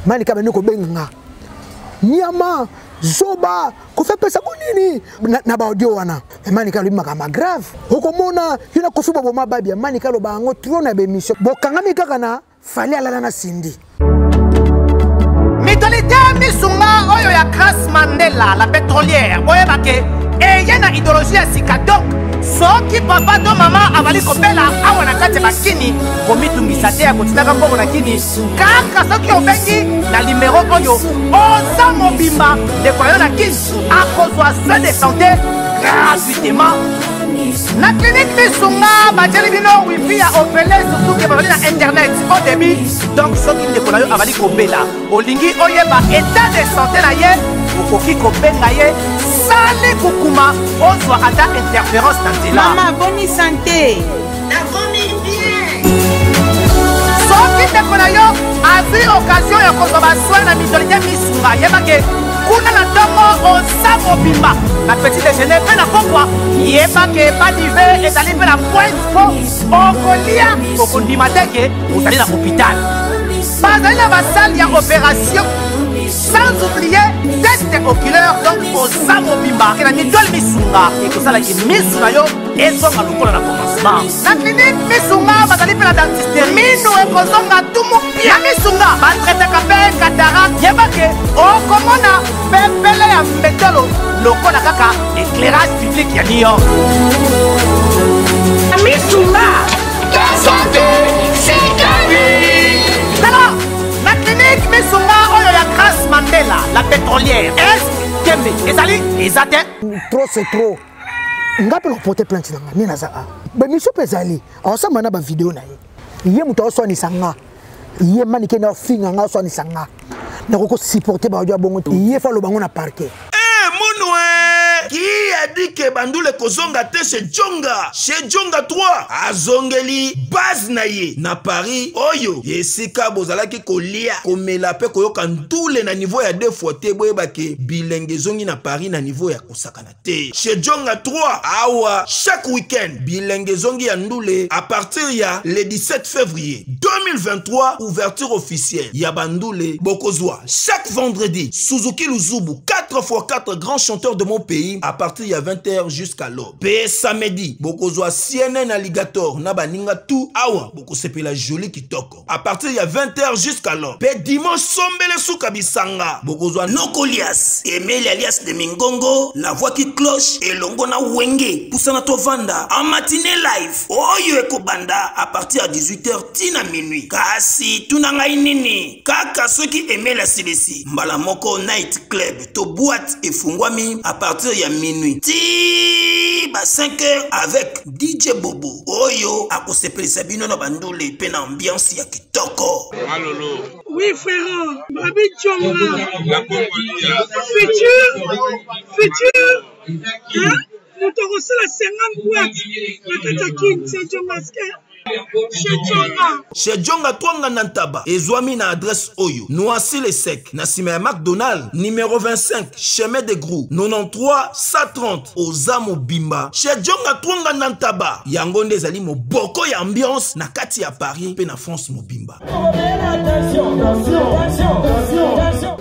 Malika bandi kobenga nga nyama zoba Kofi apesa ko nini na, na baaudio wana. Manika alobi makambo grave, okomona yo na Kofi boboma babia. Manika aloba yango trop na bemission, bokangami kaka na Fally alala na Cindy. Mutualité misunga oyo ya Grace Mandela la pétrolière, boyeba ke eye na idéologie ya sika. Donc soki papa to mama azali kobela awa na kati ya bakini, komitungisa te ya kotindaka mbongo na kini. Kaka soki obengi na limero oyo, oza mobimba, ndeko na yo na kini akozwa soin de santé gratuitement na clinique Misunga. Batieli bino wifi ya ofele, surtout ke bazali na internet au débit. Donc soki ndeko na yo azali kobela, olingi oyeba état de santé na ye, okoki kobenga ye sali kukuma, ozwa ata interférence na nzela. Mama, boni santé? Nakomi bien. Soki ndeko na yo azwi occasion ya kozwa basoin na mutualité Misunga, yebake kuna na ntongo oza mobimba na petit déjeuner mpe na pokwa, yebake badive ezali mpe na pointe mpo okolia, okondima te ke ozali na hôpital. Bazali na basale ya opération, sans oublier test oculaire. Donc oza mobimba ke na mutuelle Misunga, ekosalaki misu na yo ezonga lokola na commencement. Na clinique Misunga bazali mpe na dentiste, minu ekozonga tumu pia. Na Misunga batraitaka mpe cataracte. Yebake okomona pepele ya mbetolo lokola kaka éclairage public ya New York. Misunga, santé, c'est la vie. Tala na clinique Misunga oyo ya Grace Mandela la pétrolière, est tembe ezali eza te. Trop c'est trop. Nga mpe naporte plainte na nga nde naza a bamission mpe ezali aosamba na bavideo na ye. Ye moto aoswanisa nga, ye manike na ofinga nga, oswanisa nga, nakoki kosupporte baaudio ya bongo te. Ye fa aloba ngo na parquet. Munwe qui a dit que bandule kozonga te chez Djonga? Chez Djonga 3 azongeli base na ye na Paris, oyo esika bozalaki kolia, komela pe koyoka ndule na niveau ya deux fois te. Boyeba ke bilenge ezongi na Paris na niveau ya kosakana te. Chez Djonga 3 awa, chaque week-end bilenge ezongi ya ndule à partir ya le 17 février 2023, ouverture officielle ya bandule. Bokozwa chaque vendredi Suzuki Luzubu 4x4, grand chanteur de mon pays, à partir ya 20h jusqu'à l'aube. Pe samedi bokozwa CNN Alligator na baninga tout awa, bokosepela joli kitoko à partir ya 20h jusqu'à l'aube. Pe dimanche sombele suka bisanga, bokozwa Nokolias Emeli alias de Mingongo, la voix qui cloche, elongo na Wenge Pusana Tovanda en matinée live oyo ekobanda à partir ya 18h tina minuit. Kasi tuna ngai nini, kaka soki Emeli asilisi mbala moko, night club to boîte efungwami à partir ya minuit ti ba 5 heures avec DJ Bobo oyo akosepelisa bino na bandule mpe na ambiance ya kitoko. Malolo. Oui, frère, Babi Djonga. La Congolia. Futur, futur, hein? Moto akosala 50 boîte na kati ya Kin, c'est Djonga. Chez Djonga. Chez Djonga Twanga na Ntaba ezwami na adresse oyo: Noisy le Sec, na nsima ya McDonald, numéro 25, chemin de Grou, 93 130. Oza mobimba chez Djonga Twanga na Ntaba. Yango nde ezali moboko ya ambiance na kati ya Paris mpe na France mobimba.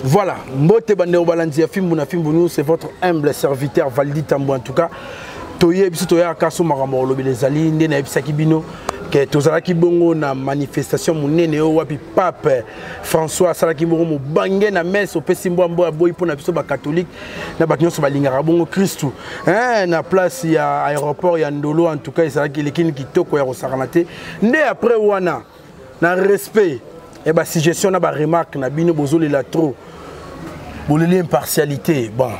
Voilà, Mbote bandeko balandi ya Fimbu na Fimbu News, c'est votre humble serviteur Valdi Tambo. En tout cas, toye biso toyaka so makambo kolobela ezali nde nayebisaki bino ke tozalaki bongo na manifestation monene oyo wapi pape François asalaki bongo mobange na messe, opesi mbwa mbwa boyi mpona biso bacatholique na bato nyonso balingaka bongo Kristu, na place ya aéroport ya Ndolo. En tout cas ezalaki elekini kitoko ya kosakana te. Nde après wana, na respect ya basuggestion na baremarque na bino, bozolela trop, boleli impartialité, bon,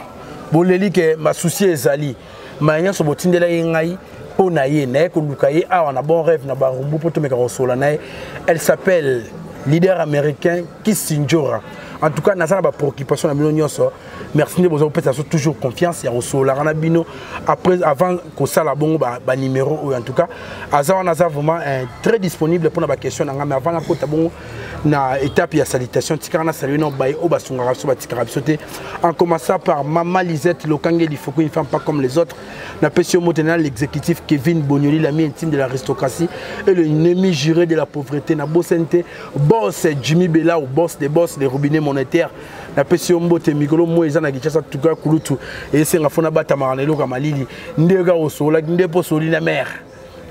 boleli ke masusi ezali maya nyonso botindelaki ngai mpo na ye, naye koluka ye awa na Bon Rêve na Barumbu mpo tomeka kosola na ye. Elle s'appelle leader américain Kisinjora. En tout cas, naza na ba préoccupation na bino nyonso. Merci nde boza kopesa biso toujours confiance ya kosololaka na bino après avant kosala bongo ba, ba numéro oyo. En tout cas, aza wana aza vraiment eh, très disponible mpona ba question na ngai. Mais avant nakota bongo na étape ya salutation, tikaka na salue na baye oyo basungaka biso, batikaka biso te, en commençant par mama Lisette Lokange Lifoko, une femme pas comme les autres. Napesi yo mbote na l'exécutif Kevin Bonioli, l'ami intime de l'aristocratie et le ennemi juré de la pauvreté. Nabosani te boss Jimmy Bella ou boss des boss des robinets monétaires. Napesi yo mbote. Mikolo moi eza na Kinshasa, tuka kulutu esenga fona batamaka na eloko ya malili nde kaka osololaki nde mpo osoli na mare.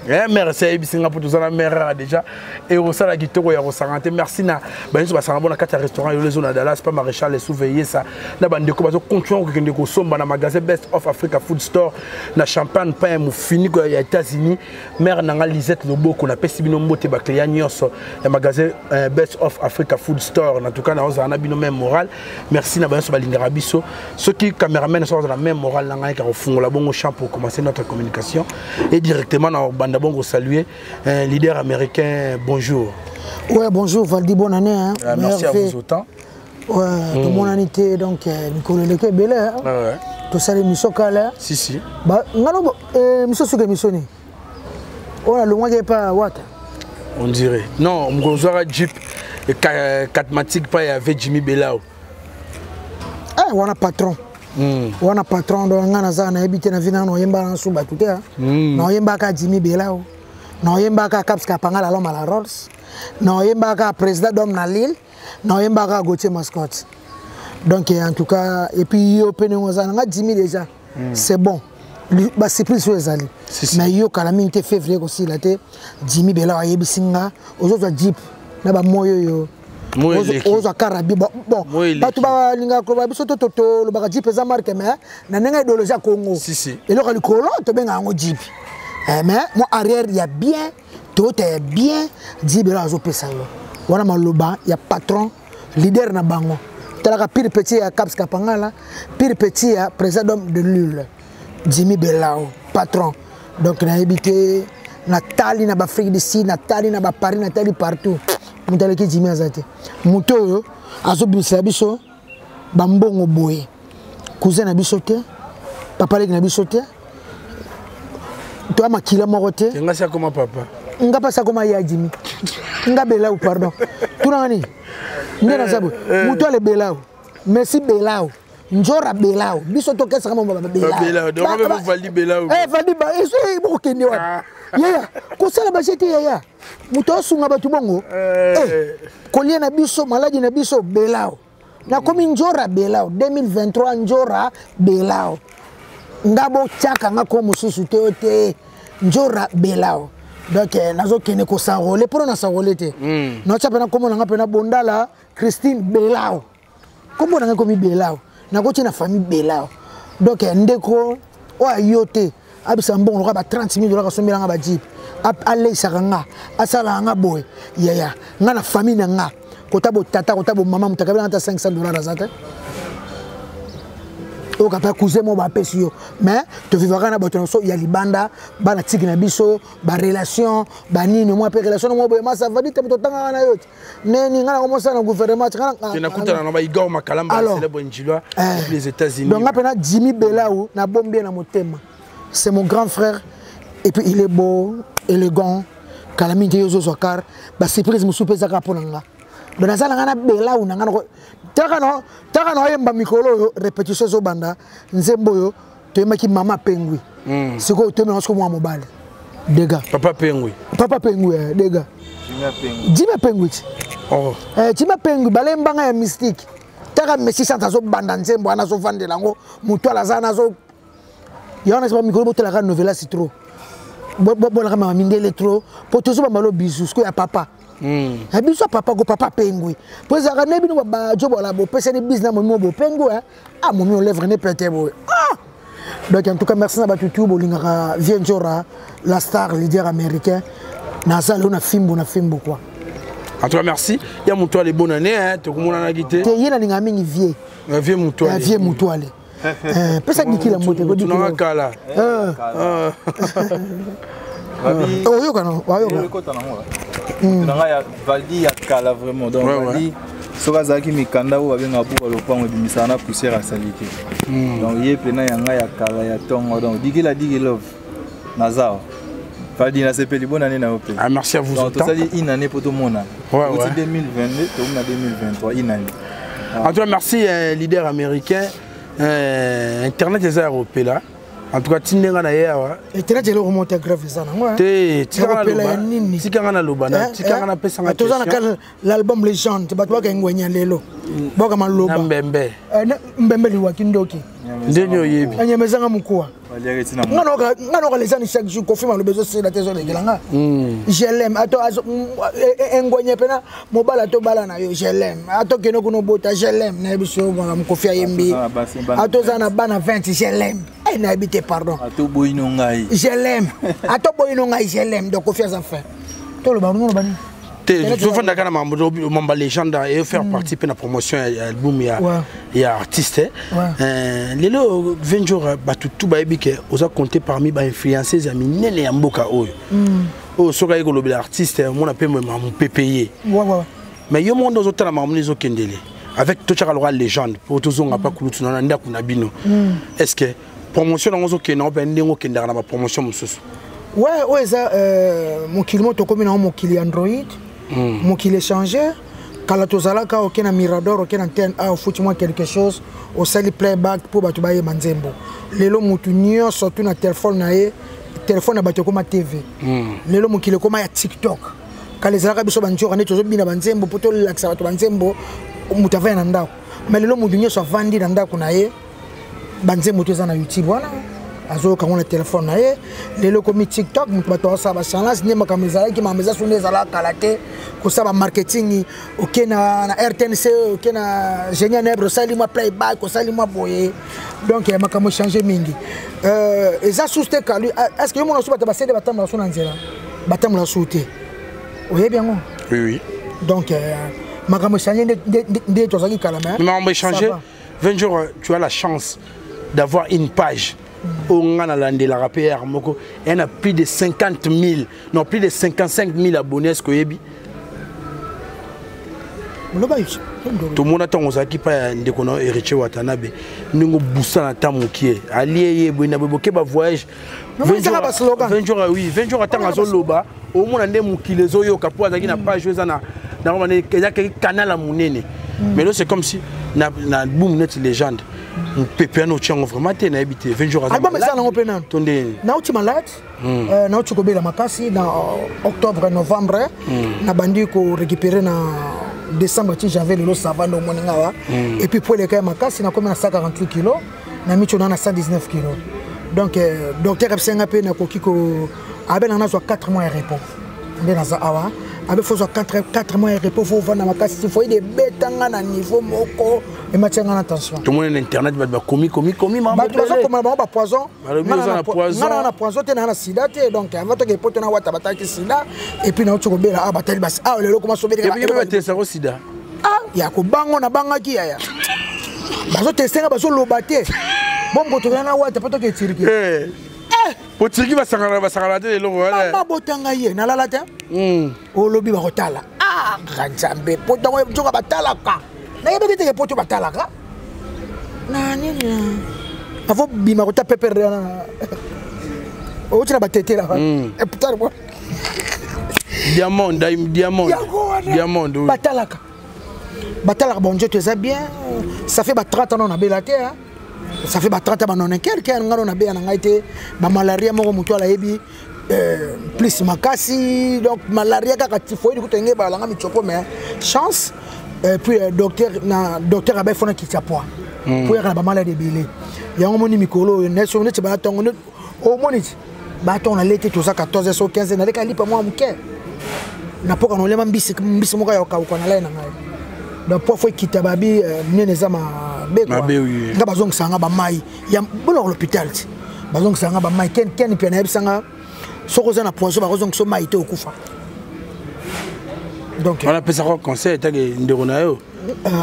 Eh, mare se ayebisi nga mpo toza na mare awa déjà, ekosala kitoko ya kosanga te. Merci na banyonso basanga bo na kati ya restaurant Yolo na Dallas, pa Maréchal Esouveillesa, na bandeko bazocontinue kokende kosomba na magasin Best of Africa Food Store na Champagne Pain ya mofiniko ya États-Unis. Mare na nga Lisette Loboko, napesi bino mbote, baclient nyonso ya magasin Best of Africa Food Store. En tout cas, naozala na bino même moral. Merci na banyonso balingaka biso. Soki cameraman soki azala même moral na ngai, kofungola bongo champ pour commencer notre communication et directement na banda bongo saluer un leader américain. Bonjour. Ouais, bonjour Valdi, bonne année, hein. Merci à vous autant. Ouais, tomonani te, donc mikolo eleki ebele, hein. Tosala émission kala. Si si. Ba ngano émission, soki émission nini oyo nalongwaki epa wata. On dirait non, mokozwaka jeep Catmatic pa ya ve Jimmy Belao. Eh, wana patron. Wana patron, donc nga naza nayebi te na vi nanga naoyembaka na su bato te, hein. Naoyembaka Jimmy Belao, naoyembaka Caps Kapangala, l'homme à la Rolls, naoyembaka président d'homme na Lille, naoyembaka Gauthier Mascotte. Donc en tout cas, et puis yo mpe ndenge oza nanga Jimmy déjà, c'est bon, basurprise oyo ezali. Si, si. Mais yo kala mingi te, février kosila te, Jimmy Belao ayebisi nga ozozwa jeep na bamoi oyo. Moi eleki. Ozwa karabi. Bon, bon. Moi eleki. Bato balingaka koloba biso to tolobaka jeep eza marque, mais na ndenge idéologie ya Congo. Si, si. Eloko ya likolo tobengaka yango jeep. Eh, mais mo arrière ya bien, Toyota ya bien, Jimmy Belao azopesa yo wana maloba ya patron leader na bango. Talaka pire petit ya Caps Kapangala, pire petit ya président d'homme de Lule, Jimmy Belao patron. Donc nayebi te, natali na baAfrique du Sud, natali na baParis, natali partout, moto aleki Jimmy aza te. Moto oyo azobimisela biso bambongo boye, cousin na biso te, papa leki na biso te, toya makila moko te. Nga si akoma papa. Nga mpasi akoma ye Jimmy. Nga Belau, pardon, tunanga nini nde naza boye. Moto ale Belau, Messi Belau, Njora Belau, biso tokesaka mo. Belau, donc on veut Valdi Belau. Valdi bokokende wapi yaya? Kosala baje te yaya, moto asunga bato bongo. Eh, kolia na biso maladi na biso Belau, nakomi Njora Belau 2023, Njora Belau. Nga botiaka nga ko mosusu te, oyo te, Njora Belau. Donc nazokende kos'enrôler mpona na s'enrôler te, naotya mpena nkombo na nga mpena Bondala Christine Belau. Nkombo na ngai ekomi Belau, nakoti na famille Belau. Donc ndeko oyo ayo te, abisa mbongo lokola ba 30 000 dollars, asombelanga bajeep, aleisaka nga, asalaka nga boye. Yaya, nga na famille na nga, kota botata, kota bomama, moto akabelanga ata 500 dollars aza te. Oyo kapa cousin moko bapesi yo, mais tovivaka na bato na biso ya libanda, bana tiki na biso, barelation banini mwa mpe relation moko boye. Masavadi te, moto otangaka na yo te neni, nga nakomosala na gouvernement te. Te nakutana na ba Igor Makalamba, Alors, célèbre Njilwa eh, depuis les États-Unis. Donc nga mpena Jimmy Belau, nabombi ye na motema, c'est mon grand frère. Et puis il est beau, élégant. Kala mingi te yo ozozwa car basurprise mosusu mpe ezaka mpo na nga. Donc naza na nga na Belau na nga taka na oyemba mikolo oyo, répétition ezobanda. Nzembo oyo toyembaki mama Pengwi, sikoyo toyembaka sikoyo mwa mobali dega. Papa Pengwi. Papa Pengwi, dega Jimmy Pengwi ti. Oh. Eh, Jimmy Pengwi balembanga ya mystique. Taka Messi Sante azobanda nzembo wana, azovandela yango, moto ala aza nazo ya wana. Ba mikolo botalaka novelas trop, bolaka mama mindele trop, po tozobamba lo bisu sikoyo ya papa. Ya biso ya papa ko papa Pengwi, po ezalaka nde bino bajo bola bopesani bise na momi mo bopengwi. Ah, momi olèvre ne pete boye. Ah! Donc en tout cas, merci na bato tu bolingaka vie Njora la star leader américain. Naza leo na fimbu na fimbu quoi. En tout cas, merci. Ya moto ale, bonne année, hein. Tokomonanaki te. Te, ye nalingaka mingi vie. Vie moto ale, vie moto ale. Pesa dikila mbote. Tunanga kala. Oyoka no, oyoka. Nanga ya Valdi ya kala vraiment. Donc Valdi. Soki azalaki mikanda oyo babengaka buka lopango ebimisaka na poussière ya salite. Donc ye mpena ya ngai ya kala ya ntongo. Donc dikila diki love naza awa. Valdi nasepeli, bonne année na yo mpe. Ah, merci à vous. Donc tosali une année mpo tomona. Ouais. 2022 tokomi na 2023, une année. En tout cas, merci leader américain. Internet eza ya kopela. En tout cas, ti ndenge na ye awa. Internet eloko moko te grave eza nango. Te, tikanga naloba, tikanga napesanga. Toza na kala l'album Légende, bato baka ngwenya lelo baka maloba. Na mbembe. Mbembe liwaki ndoki. Ndenge oyebi. Nyama ezanga mokuwa. Nga noka lezani chaque jour Kofi maloba ezosila te, ezolekela nga. Je l'aime ato engwenye mpena mobala tobala na yo, je l'aime ato kende kuna obota, je l'aime. Nayebi so Kofi ayembi ato oza na bana 20, je l'aime. Nayebi te, pardon. Ato boyino ngai. Je l'aime ato boyino ngai, je l'aime. Donc Kofi aza fin, toloba oloba nini? Te, tofandaka na mambo légende et faire partie mpe na promotion ya album ya artiste. Lelo 20 jours, bato tu bayebi ke oza compté parmi bainfluenceuse ya minene ya mboka oyo. Oyo soki aye kolobela artiste, omona mpe mopepe ye. Mais yo moko nde ozotala makambo nde ezokendele avec totyaka loka légende po tozonga mpa kulutu na ndako na bino. Est ce que promotion nango ozokende yango mpe ndenge okendaka na bapromotion mosusu? Ouais, oyo eza mokili mo tokómi nango, mokili Android, mokili échanger. Kala tozalaka oke na Mirador, oke na antenne a, ofuti mwa quelque chose, osali playback mpo bato bayeba nzembo. Lelo motu nyonso tu na telefone na ye, telefone na bato ekóma TV. Lelo mokili ekóma ya TikTok. Kala ezalaka biso banzoka nde tozobina banzembo mpo tolakisa bato banzembo, moto avandi na ndako. Mais lelo motu nyonso avandi na ndako na ye, banzembo to eza na YouTube wana, azoyoka yango na telefone na ye. Lelo ekomi TikTok, moto bato bazosala bachallenge nde makambo ezalaki. Makambo eza so nde ezalaka kala te, kosala bamarketing, oke na RTNC, oke na Génie Nebre, osali mwa playback, osali mwa boye. Donc makambo echange mingi. Eza susu te kalu. Est ce que yo mona so bato basede batambola so na nzela, batambola su te, oyebi yango? Oui. Donc makambo echange nde tozalaki kala. Mais makambo echange. 20 jours, tu as la chance d'avoir une page oyo nga nalandelaka mpe yare moko eya na plus de 50 000, non, plus de 55 000 abonnés. Est ce que oyebi? Tomona ntango ozalaki mpa ya ndeko na Héritier Watanabe, ndenge obusa na ta mokie alie ye boye na boye, boke bavoyage. 20 jours, oui, 20 jours, ntango azoloba, omona nde mokili ezoyoka mpo azalaki na page oyo eza na ezalaki canal ya monene. Mais là, c'est comme si na album neti Légende, mopepe wana otiango vraiment te. Nayebi te, 20 jours. Album eza nango mpe nano. To ndeni? Nauti malade, nauti kobela makasi na octobre, novembre. Nabandi korécupérer na décembre ti janvier. Lelo ça va, nde omoni nga awa. Et puis po eleka ya makasi, nakomi na 148 kilo, na miti na 119 kilo. Donc docteur abisenga mpe nakoki ko abe na nazwa 4 mois ya repos. Nde naza awa, abe fozwa 4 mois ya repos, fo ovanda makasi ti foyide ebetanga na niveau moko ematianga na tension. Tomoni na internet bato bakomi komi komi. Bato bazokoma bango bapoison. Nga na poison te, naa na sida te. Donc avant toke poto na wata, batalaki sida et puis nauti kobela awa, batali basi awa lelo koma sobelbatesako sida. Ah, ya kobango nabangaki yaya, bazoteste nga, bazoloba te bongo tokenda na wata mpo toke Turquie. Po Turquie basangana, basangana te eloko wana. Mama botanga ye nalala te, olobi bakotala nga Nzambe po ntango nzoka batalaka, nayebaki teke po to batalaka na nini avo bima kota pepere wana outi na batetela. Diamond, diamond, diamond. Batalaka, batalaka. Bon, nzoto eza bien. Ça fait ba 30 ans nabela te. Ça fait ba 30 ans, banone quelque nga no nabeya na ngai te. Bamalaria moko motu alayebi plus makasi. Donc malaria kaka typhoïde kutu enge balanga mitsopo, mais chance. Et puis docteur na docteur abai fona kitya poids po yaka na bamalade ebele. Yango moni mikolo oyo neti batongo omoni ti batongo naleti, toza 14 so 15, naleka lipa mwa moke na mpoka nolema mbisi, mbisi moko ya kokauka na lai na ngai. Donc po fo ekita, babi nene eza mabe. Nga bazongisanga bamai ya boloko l'hôpital ti bazongisanga bamai ken ken mpe nayebisanga soki oza na poison, bakozongisa mai te, okufa. Donc wana apesaka conseil etake ndeko na yo,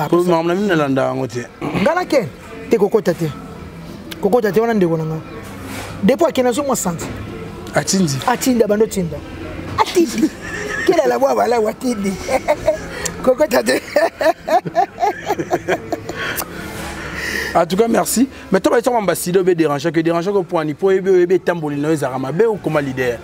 po makambo na bino nalanda yango te. Nga na ken te, kokota te, kokota te wana. Ndeko na nga depuis akende azomwa santi. Atindi. Atinda bando tinda, atindi kelala bwa balawu, atindi kokota te. En tout cas, merci. Mais toi, tu as sida obe déranger que déranger que point ni po ebe oyebi etamboli na yo ezalaka mabe okoma leader.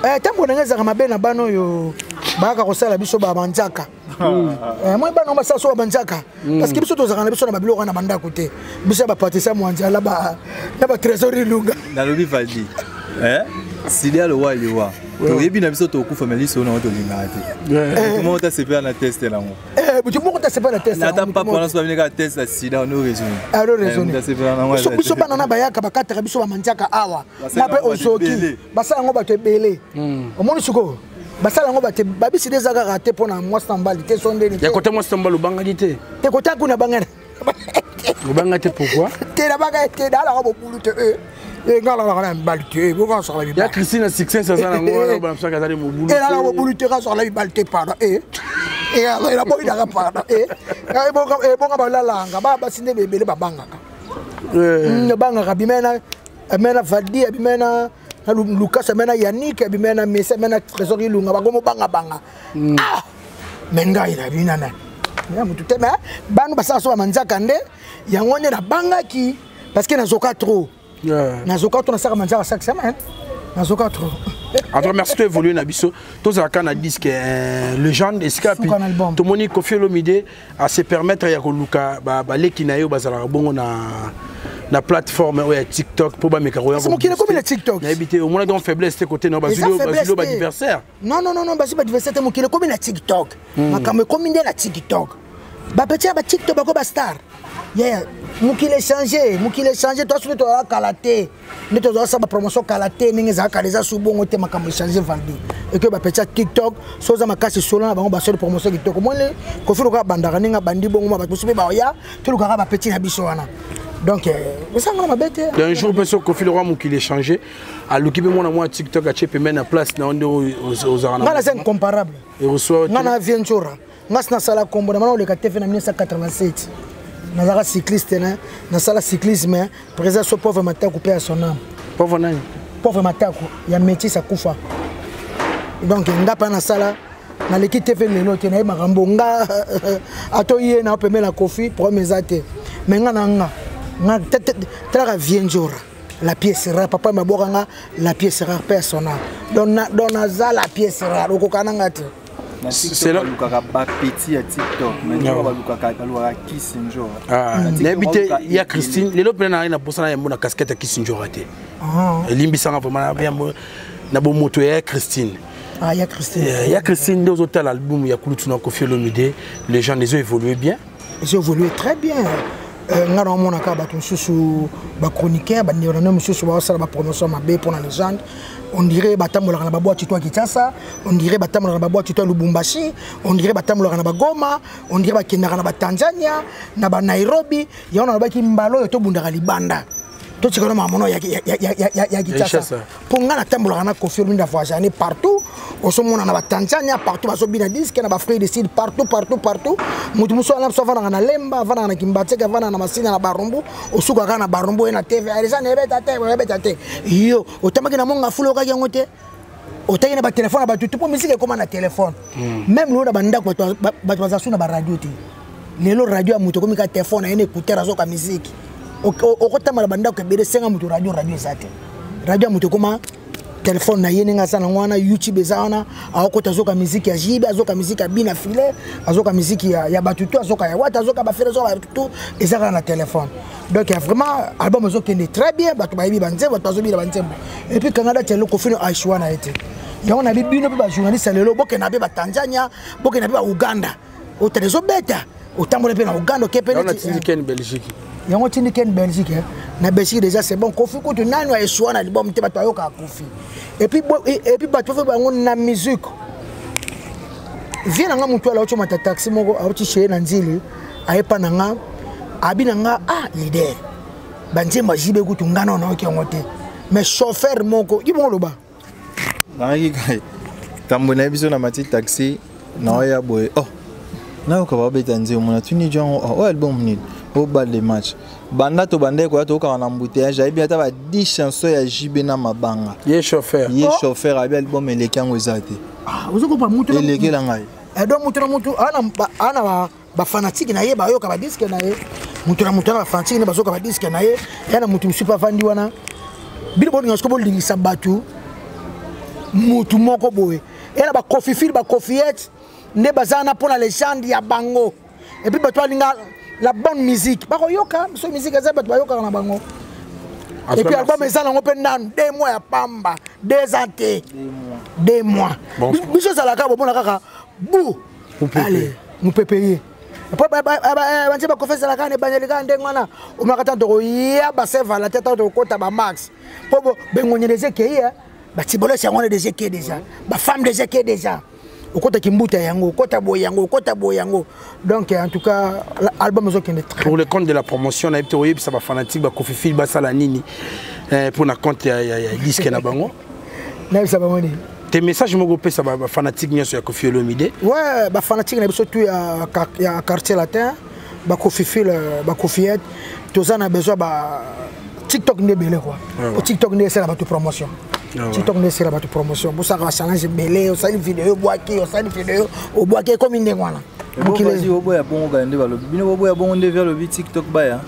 Ntango na ngai ezalaka mabe na bana oyo bayaka kosala biso bamanzaka. Moi bana oyo basala so bamanzaka, parce que biso tozalaka na biso na babiloko wana na bandako te. Biso ya bapatricia mwanzala na batrésor Ilunga. Nalobi Valdi, eh? Sida lowa liwa, toyebi na biso tokufa, me liso nango tolingaka te. Motu moko tasepela na test nango. Motu moko tasepela na test. Ata papa wana so babineka test ya sida, ono raisonne. Alo raisonne. Biso bana na bayaka bakataka biso bamanzaka awa na mpe ozoki basala yango bato ebele. Omoni sikoyo basala yango bato babisida eza kaka te mpo na mwasi na mobali te, so ndeni. Ya kote mwasi na mobali obangaki te? Te, kota kuna bangana. Obanga te, pourquoi? Te, nabanga te, nalaka mobulu te. Nga lalaka na mibali te, bokasala. Ya Christine succès aza nango wana, banamsaka azali mobulu. Nalaka mobulu te, kasala mibali te, pardon. Naboyinaka, pardon. Ebonga balalanga baa basi nde ebele babangaka. Babangaka abimai na Valdi, abimai na Lukas, abimai na Yannick, abimai na Messi, abimai na Trésor Ilunga, bakomo bangabanga. Ah, me ngai nabi nana ya motu te, me bano basala so bamanzaka nde yango nde nabangaki, parce que nazoka trop. Nazoka trop, nasalaka manzaka chaque semaine, nazoka trop. En tout cas, merci to évoluer na biso. Tozalaka na disque légende esika pi tomoni Koffi Olomide à se permettre ya koluka baleki na ye oyo bazalaka bongo na plateforme oyo ya TikTok mpo bameka koya. Mokili ekomi na TikTok. Nayebi te, omonaki en faiblesse te côté na bazwi baadversaire? Non, non, non, non, bazwi baadversaire te. Mokili ekomi na TikTok. Makambo ekomi nde na TikTok. Bapeti ya baTikTok bako bastar. Yeah, mokili echange, mokili echange. Toa soki tozala kala te nde tozala sala bapromotion kala te, ndenge ezala kala eza su bongo te. Makambo echange, Valdi. Eke bapeti ya TikTok so oza makasi solo na bango, basali promotion kitoko. Moni Kofi lokola bandaka ndenge abandi bongo, ma bato mosusu mpe baoya tolukaka bapeti na biso wana. Donc esanga na mabe te. Un jour mpe so Kofi lokwa mokili echange, aluki mpe mwana mwa TikTok atie pembeni na place na yo nde ozalaka. Nga naza incomparable. Nga na vie nzora, nga si nasala kombo na mana oleka te fe na 1987. Nazalaka cycliste, na nasala cyclisme. Président so pauvre Mataku mpe ya son âme. Pauvre nani? Pauvre Mataku ya métis akufa. Donc nga mpe nasala, naleki te fe lelo te, naye makambo nga ato ye na pembe na Kofi, problème eza te. Mais nga na nga talaka vie nzora, la pièce rare. Papa mabwaka nga la pièce rare, mpe ya son âme. Donc naza la pièce rare, okoka na nga te. Na TikTok balukaka bapeti ya TikTok, mais nzoka balukaka kisi nzora. Nayebi te ya Christine lelo mpena nayai na posa na yambo na casquette ya kisi nzora te. Elimbisanga vraiment yambo na bomoto ya Christine. Ah, ya Christine. Ya Christine nde ozotala album ya kulutu na Koffi Olomide Légende, ezo évolue bien? Ezo évolue très bien. Nga na omonaka bato mosusu, bachroniqueur, bandeko na mosusu baosala bapromotion mabe mpona Légende. On dirait batambolaka na baboîte to ya Kinshasa, on dirait batambolaka na baboîte to ya Lubumbashi, on dirait batambolaka na bagoma, on dirait bakendaka na baTanzania, na baNairobi. Yango nalobaki mbala oyo tobundaka libanda, totikana mamono ya Kinshasa, mpo ngai natambolaka na Koffi Olomide, voyagane partout. Ozomona na baTanzania partout bazobina disque, na baAfrique du Sud partout, partout, partout. Moto mosusu wana biso avandaka na Lemba, avandaka na Kimbanseke, avandaka na Masina, na Barumbu, osukaka na Barumbu ye na TV eza na ebeta te, ebeta te. Yo otambaki na monga fulu, okaki yango te, otaki na batelefone ya bato te, mpo misika ekóma na telefone. Même lelo na bandako bato baza su na baradio te. Lelo radio ya moto ekomi ka telefone aye na écouteur, azoka misiki. Okotambala bandako ebele, senga moto radio, radio eza te. Radio ya moto ekoma telefone na ye ndenge aza nango wana. YouTube eza wana, aokota, azoka miziki ya Jibe, azoka miziki ya Bina File, azoka miziki ya bato tu, azoka ya Wata, azoka bafele, azoka bato tu, eza kaka na telefone. Donc ya vraiment album ezokende très bien. Bato bayebi banzembo, bato bazobila banzembo. Et puis kanga date ya lelo, Kofino aishua na ye te. Yango nayebi bino mpe bajournaliste ya lelo, bokenda mpe baTanzania, bokenda mpe baUganda, otala ezobeta, otambola mpe na Uganda, oke mpe. Natindi ken Belgique. Yango tindi ken Belgique, eh? Na Belgique déjà c'est bon. Kofi kutu nanu aeshua na album te, bato ayokaka Kofi. Et puis bato fe bango na musique. Vie na nga, motu ala auti omata taxi moko, auti cheye na Nzili, ayepa na nga, abi na nga: "Ah leader, banzembo ajibe kutu nga na nayoki yango te." Mais chauffeur moko ye bongo loba. Nayaki kai tambo na biso na mati taxi naoya boye, oh, nayoka babeta nzembo, natuni jango: "Oh, oyo album nini?" O balle de match. Banda tobanda ekoya, tokokaka na embouteillage, ayebi ata ba 10 chanson ya JB na mabanga. Ye chauffeur? Ye chauffeur ayebi album eleki yango eza te. Ozokopa mutu. Elekela ngai. Donc mutu na mutu ana bafanatike na ye, bayoka badisque na ye. Moto na moto na bafanatique nde bazoka badisque na ye, ya na moto mosusu mpe avandi wana. Bino bolinga siko bolingisa bato motu moko boye, ya na bakofifile, bakofiete nde baza wana mpo na legende ya bango. Et puis bato balinga la bonne musique, bakoyoka so musique eza, bato bayokaka na bango. Et puis album eza nango mpe nanu 2 mois ya pamba, 2 ans te, 2 mois. Biso ezalaka bomona kaka bu, allez, mopepe ye po bantie bakofi ezalaka na ebandeli kaka ndenge wana. Omonaka ntango tokoya basevala te, ntango tokokota bamax mpo bengonye deja ekei, batibolesi yango wana deja eke, déjà bafemme deja eke, déjà okotaki mbuta yango, okota boye yango, okota boye yango. Donc en tout cas, album ezokende très Pour le compte de la promotion, nayebi te, oyebisa bafanatique bakofifili basala nini mpo na compte ya disque na bango? Nayebisa bango nini? Te, message moko opesa bafanatique nyonso ya Kofi Olomide. Ouais, bafanatique na biso tu ya Quartier Latin, bakofifile, bakofiete, toza na besoin ba TikTok nde ebele quoi. Po TikTok nde esala bato promotion. TikTok nde esala bato promotion. Bosaka bachallenge ebele, osali video obwaki, osali video obwaki, ekomi ndenge wana. Mokili oboya bongo kaka nde balobi bino boboya bongo nde vi alobi TikTok baya.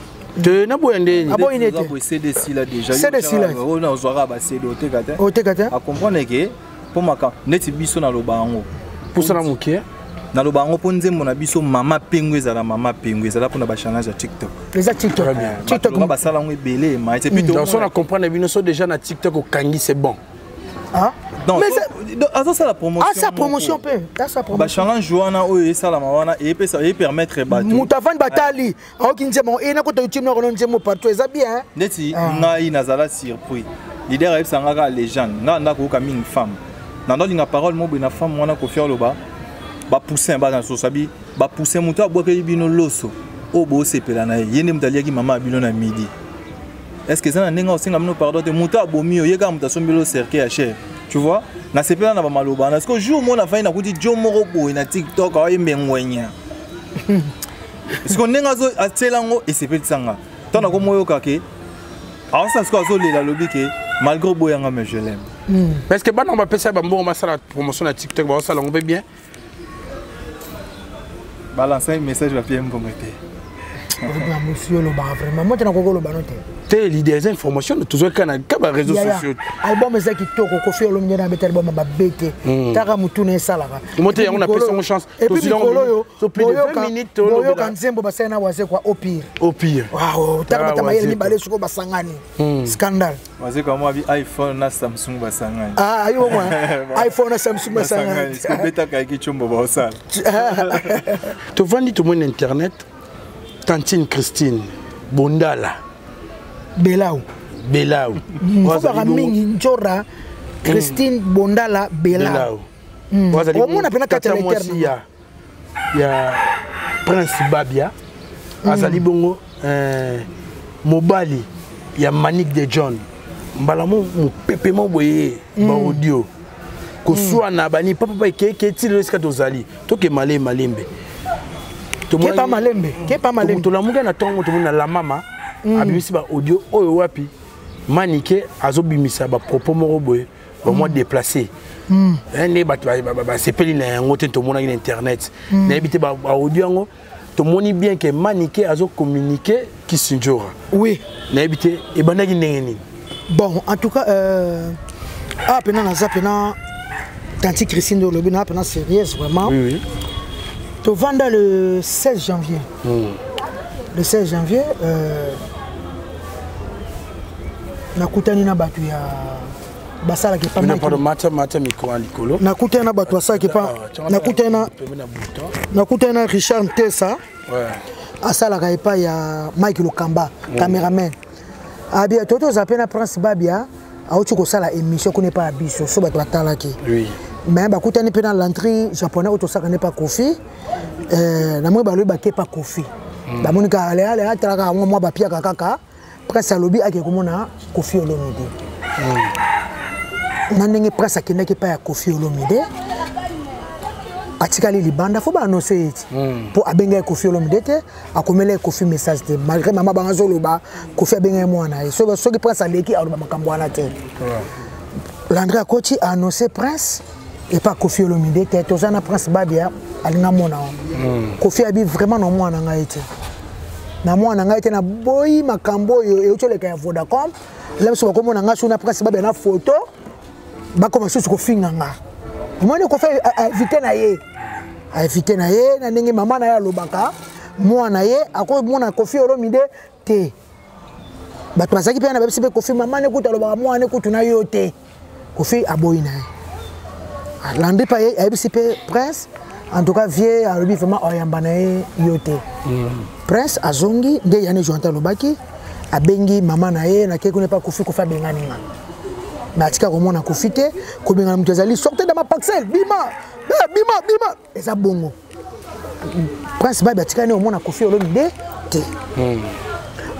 Te, naboya ndeni? Aboyi nde te. CD esila déjà. CD esila. Oyo nazwaka ba CD, oteka te. Oteka te. Acomprendre ke mpo maka neti biso naloba yango. Pusana moke. Naloba yango mpo nzembo na biso Mama Pengo ezala, Mama Pengo ezala mpona bachallenge ya TikTok. Eza TikTok, TikTok. Basala yango ebele ma et puis donc so na comprendre bino so déjà na TikTok okangi, c'est bon. Ah? Donc azosala promotion. Asa promotion mpe, asa promotion. Bachallenge wana oyo esalama wana eyepesa, epermettre bato. Moto avandi, batali, aoki nzembo e nakota YouTube, nakono nzembo partout, eza bien. Neti ngai nazala surpris, leader ayebisanga kaka légende. Ngai ndako oyoka mingi femme nandolinga parole mo boye na femme wana. Kofi aloba bapoussin bana sosabi bapoussin, moto abwakeli bino loso oyo boosepela na ye, ye nde moto aliaki mama ya bino na midi. Est ce que eza na ndenge osenga bino pardon te? Moto abomi yo, ye kaka moto asombeli yo cercueil ya cher, tu vois. Nasepela na bamaloba wana. Parce que jour moko nafai nakuti jo moko boye na TikTok aoyembe ngwenya, parce que ndenge atiela yango esepelisanga. Ntango nakomoyoka ke aosala sikoyo, azolela, alobi ke malgré oboyanga, mais je l'aime. Parce que bana bapesa bambongo basala promotion na TikTok, baosala yango mpe bien. Balansa message, bapie mbongo te. Mosu olobaka vraiment mo te, nakoki oloba no te. Te, leader, eza information tozwaki kaka na ka baréseaux sociaux. Album eza kitoko. Kofi Olomide na abeta album mabe te, taka motuna esalaka. Mo te, yango napesa yango chance. Et puis mikolo oyo boyoka nzembo basali na Wazekwa, au pire. Au pire. Taka bata mayele mibale sikoyo basangani, scandale. Wazekwa mwa bi iPhone na Samsung basangani. Ah, ayo mwa iPhone na Samsung basangani. Betaka yaki chombo baosala. Tovandi, tomoni na internet tantine Christine Bondala. Belau. Belau. Fobaka mingi njora Christine Bondala Belau. Omona mpena kati ya mwasi ya Prince Babia, azali bongo mobali ya Manique de John. Mbala mo mopepe mo boye, baaudio koswana bani papa ekeke ti lelo esika tozali, tokema le malembe. Kepa malembe, kepa malembe. Tolamuki na ntongo, tomoni na la mama abimisi baaudio oyo wapi Manike azobimisa bapropos moko boye bamwa déplacé nde bato basepeli na yango te. Tomonaki na internet, nayebi te, baaudio yango tomoni bien ke Manike azocommuniquer Kisinjora. Nayebi te ebandaki ndenge nini. Bon, en tout cas, ah, pena naza pena tanti Christine olobi na pena sérieuse vraiment. Oui. Tovanda le 16 janvier. Le 16 janvier, nakutani na bato ya basalaka epa. Pardon, mata mata micro ya likolo. Nakutani na bato basalaka epa, nakutani na Richard Ntesa, asalaka epai ya Mike Lokamba, cameraman. Abia to toza mpe na Prince Babia, auti kosala émission kuna epai ya biso, so bato batalaki. Mais bakutani mpe na Landry Japonais oyo tosalaka nde epa Kofi. Namoni balobi bake epa Kofi, bamoni kaka ale atalaka yango mwa bapiaka kaka. Prince alobi ake komona Kofi Olomide. Na ndenge Prince akendaki epai ya Kofi Olomide, atikali libanda, fo baannonce ye ti mpo abengaki Kofi Olomide te, akomela ye Kofi message te, malgré mama bango azoloba Kofi abengaki mwana ye. Soki Prince aleki, aloba makambo wana te. Landry akoti, aannonce Prince epa Kofi Olomide te: toza na Prince Babia, alinga mona wa. Kofi abi vraiment na mwana ngai te. Na mwana ngai te, naboyi makambo oyo euti oleka ya Vodacom. La biso bakomona ngai suna Prince Babia na photo, bakoma susu kofinga nga. Omoni Kofi invité na ye, invité na ye na ndenge mama na ye alobaka mwana ye akomona Kofi Olomide te. Bato bazalaki mpe na bayebisi mpe Kofi, mama ne kutu alobaka mwana ne kutu na yo te. Kofi aboyi na ye, alandi mpe ayebisi mpe Prince, en tout cas vieux alobi vraiment oyamba na ye yo te. Prince azongi nde yani Jonathan alobaki, abengi mama na ye, nakei kuna epa Kofi. Kofi abengani nga, mais atika komona Kofi te. Kobengana moto ezali sorte dans ma parcelle, bima bima bima, eza bongo. Prince Babi atikani omona Kofi Olomide te.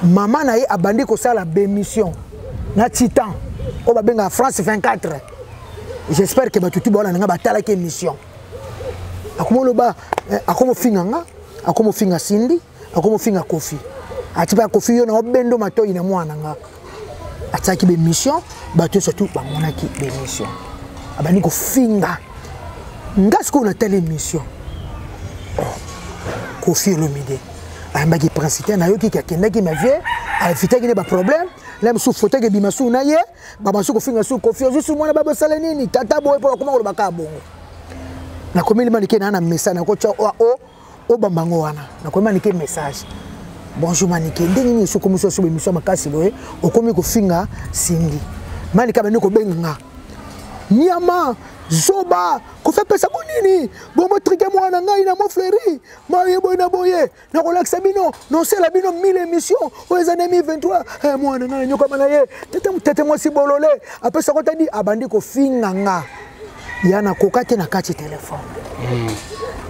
Mama na ye abandi kosala bémission na Titan oyo babengaka France 24. J'espère que bato tu baona na nga batalaki émission. Akomoloba, akomofinga nga, akomofinga Cindy, akomofinga Kofi, ati mpe Kofi yo na obendo matoi na mwana nga. Atiaki bémission, bato nyonso tu bamonaki bémission, abandi kofinga nga. Sikoyo natali émission, oh, Kofi Olomide ayambaki Prince te. Nayoki ke akendaki, ma vie aevitaki ne baproblème la mosusu, fotaki ebima su na ye, babasu kofinga su Kofi, ozwi su mwana babosala nini tata boye, mpo bakoma koloba kaka bongo. Nakomeli Manike na message, nakotya o obamba yango wana. Nakomi Manike message: bonjour Manike, ndenge nini soki okomi so émission makasi boye, okomi kofinga Cindy? Manike abandi kobenga nga nyama, zoba, Kofi apesa ko nini, bomotrike mwana ngai na mofleri maye boye na boye, nakolakisa bino, nosala bino 1000 émission oyo eza 2023, mwana ngai nanyokama na ye, tete mwasi bolole apesako tadi. Abandi kofinga nga, ya nakoka te na kati telefone.